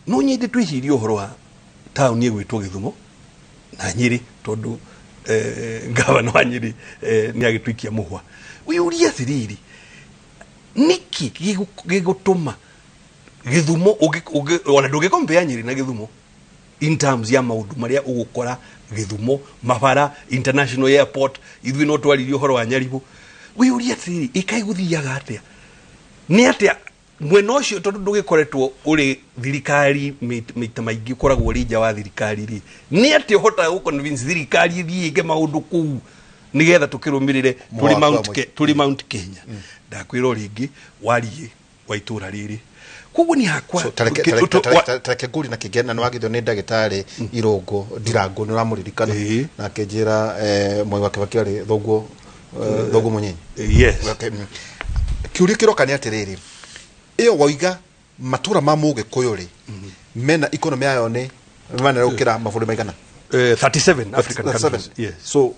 no nyende twĩcirie ũhoro wa taũni ĩgwĩtwo Gĩthumo na Nyĩrĩ, tondũ gavana wa Nyĩrĩ nĩ agĩtũikia mũhwa. Wĩyũrie atĩrĩrĩ, nĩkĩ gĩgũtũma Gĩthumo ona ndũngĩkompea Nyĩrĩ na Gĩthumo in terms ya maũndũ marĩa ũgũkora Gĩthumo, mabara, international airport? Ithuĩ no twaririe ũhoro wa Nyaribũ. Wĩyũrie atĩrĩrĩ, ĩkaĩ gũthiaga atĩa, nĩ atĩa mwena ũcio, tondũ ndũgĩkoretwo ũrĩ thirikari maita maingĩ, ũkoragwo ũrĩ nja wa thirikari rĩ, nĩ atĩa ũhotaga gũconvince thirikari ĩthiĩ ĩke maũndũ kũu nĩgetha tũkĩrũmĩrĩre tũrĩ Mwaka Tũrĩ Mount Kenya? Ndakwĩra o rĩngĩ, wariĩ wa itũra rĩrĩ, koguo ni hakwa So, tareke ngũri na kĩngĩ, na nĩ wagithio nĩ ndagĩtarĩ Irũngũ Ndirangũ, nĩ ũramũririkana, na akĩnjĩra Mwai wa Kibaki arĩ thoguo mũnyinyi. Yes. Okay. Kĩũria kĩroka nĩ atĩrĩrĩ, ĩyo wauga matũra ma mũgĩkũyũ rĩ, mena economy yayo nĩ manene gũkĩra mabũrũri maigana? 37 African 37. countries. Yes. So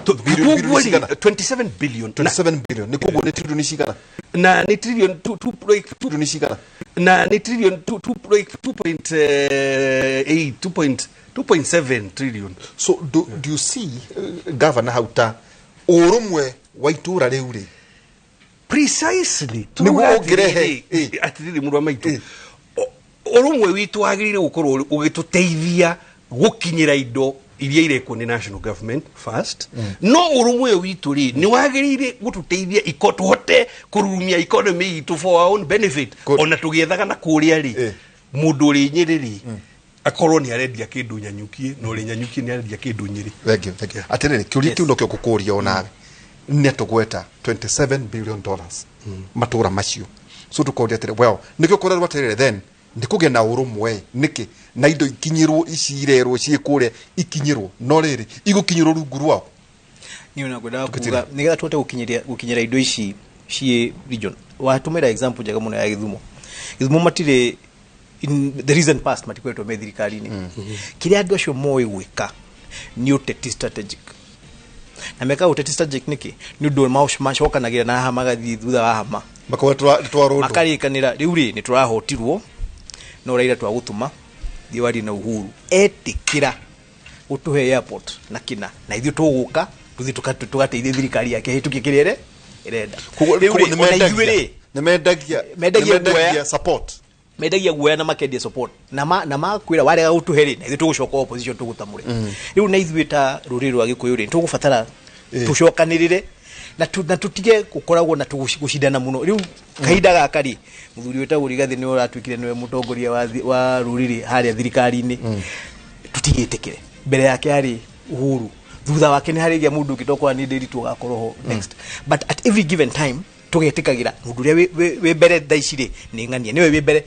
Koguo bilioni rĩ, cigana? 27 billion. 27 billion nĩ koguo nĩ trilioni cigana? Na nĩ trillion 2 2 Trilioni cigana? Na nĩ trillion 2 2.8, 2.7 trillion. So do you see, governor, hau ta ũrũmwe wa itũra rĩu rĩ? Precisely. Nĩguo ũngĩrehe Atĩrĩrĩ, mũrũ wa maitũ, ũrũmwe witũ wagĩrĩire gũkorwo ũgĩtũteithia gũkinyĩra indo iria irekwo nĩ national government first. No ũrũmwe ũyũ witũ rĩ, nĩ wagĩrĩire gũtũteithia tũhote kũrurumia economy itũ for our own benefit. Ona tũgĩethaga na kũrĩa rĩ, mũndũ ũrĩ Nyĩrĩ rĩ, akorwo nĩ arendia kĩndũ Nyanyukie, na ũrĩ Nyanyukie nĩ arendia kĩndũ Nyĩrĩ. Thank you, thank you. Atĩrĩrĩ, kĩũria kĩu nokĩo ngũkũria onawe. Nĩ atũgweta $27 billion matũra macio. So tũkoria atĩrĩ, well, nĩkĩo kũrerwo atĩrĩrĩ, then nĩ kũgĩa na ũrũmwe nĩkĩ na indo ikinyĩrwo ici irerwo ciĩ kũrĩa ikinyĩrwo, no rĩrĩ igũkinyĩrwo rungu rwao. Niĩ ona ngwendaga kuga nĩgetha tũhote gũkinyĩra indo ici ciĩ region, watũmĩra example njega mũno ya Gĩthumo. Gĩthumo matirĩ, in the recent past, matikoretwo me thirikari-inĩ. Kĩrĩa andũ acio moĩ gwĩka nĩ ũteti strategic, na mekaga ũteti strategic nĩkĩ? Nĩ ũndũ macokanagĩra na haha, magathiĩ thutha wa hama. Makauga twarũndwo. Makarĩkanĩra rĩu rĩ nĩ tũrahotirwo, no Raila twagũtũma thiĩ warie na Uhuru etĩkĩra gũtũhe airport na kĩna, na ithuĩ tũgũka tũthiĩ tũgateithie thirikari yake hĩtũkie kĩrĩa ĩrenda. Koguo Rĩu koguo rĩ, ona ithuĩ rĩ, nĩ mendagia mendagia nĩ mendagia guoya. Support. Mendagia guoya na makendia support na ma, na makwĩra warega gũtũhe rĩ, na ithuĩ tũgũcoka opposition tũgũtamũre. Rĩu na ithuĩ ta rũrĩrĩ rwa Gĩkũyũ rĩ, tũgũbatara tũcokanĩrĩre na tũtige gũkoragwo na gũcindana mũno. Rĩu kahinda gaka rĩ, mũthuri wĩtagwo Rigathĩ nĩwe ũratuĩkire nĩwe mũtongoria wa rũrĩrĩ harĩa thirikari-inĩ. Tũtigĩtĩkĩre mbere yake arĩ Uhuru, thutha wake nĩ harĩgĩa mũndũ ũngĩ, tokorwo nĩ Ndĩritũ ũgakorwo ho next, but at every given time tũgetĩkagĩra mũndũ ũrĩa wĩ mbere thaa ici rĩ nĩ ng'ania nĩwe wĩ mbere.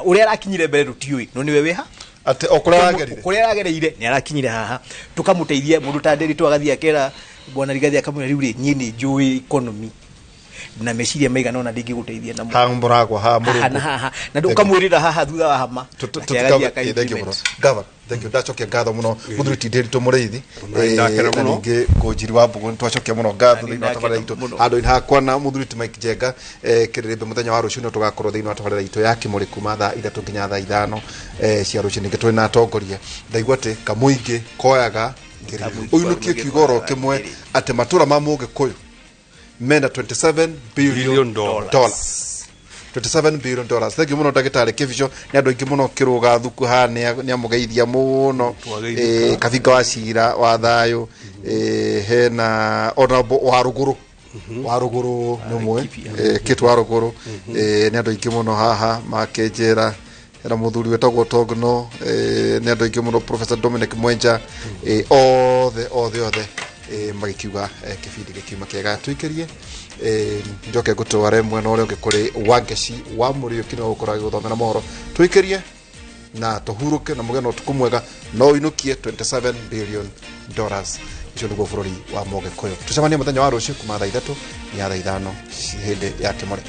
Ũrĩa arakinyire mbere tũtiũĩ, no nĩwe wĩ ha. Atĩ o kũrĩa aragerire. Kũrĩa aragereire nĩ arakinyire haha, tũkamũteithia. Mũndũ ta Ndĩritũ agathiĩ akera bwana Rigathĩ, akamwĩra rĩu rĩ, niĩ nĩ njũĩ economy na meciria maigana ona ndingĩgũteithia namo. Haha mũragwa haha. Haha na Mũrũngũ. haha na ũkamwĩrĩra haha thutha wa hama. Nake agathiĩ aka Thank you mũno, implement. Gava, thank you. Ndacokia ngatho mũno mũthuri ti Ndĩritũ Mũrĩithi. Ndakena Na mũno. ningĩ Ngũnjiri wa Mbũgũ, nĩtwacokia mũno ngatho thĩinĩ wa tabarĩra itũ handũ-inĩ hakwa na mũthuri ti Mike Njenga. Kĩrĩrĩmbĩ mũthenya wa rũciũ nĩ tũgakorwo thĩinĩ wa tabarĩra itũ ya Kĩmũrĩ kuma thaa 3 nginya thaa 5 cia rũciũ. Ningĩ twĩ na atongoria, ndaigua atĩ kamũingĩ koyaga ngiri. Ũinũkie kiugo oro kĩmwe atĩ matũra ma Mũgĩkũyũ mena 27 billion dollars, $27 billion. Thank you muno, ndagĩtarĩ Kĩbico. Nĩ andũ aingĩ mũno kĩrũga thuku haha nĩ amũgeithia mũno. Twageithĩka. Kabinga wa cira wa thayũ. Hena ona wa rũgũrũ, wa rũgũrũ nĩ ũmwe. Kĩtu wa rũgũrũ. Nĩ andũ aingĩ mũno haha makĩnjĩra hena mũthuri wĩtagwo Togno. Nĩ andũ aingĩ mũno, Professor Dominic Mwenja. Othe othe othe magĩkiuga kĩbindi gĩkiuma kĩega. Tũikĩrie njoke ngũtware mwena ũrĩa ũngĩ kũrĩ Wangeci wa Mũriũki, nĩwe ũgũkorwo agĩgũthomera mohoro. Tũikĩrie na tũhurũke na mũgĩe na ũtukũ mwega. No ũinũkie $27 billion, ũcio nĩguo bũrũri wa Mũgĩkũyũ. Tũcemanie mũthenya wa rũciũ kuma thaa 3 nginya thaa 5 hĩndĩ ya Kĩmũrĩ.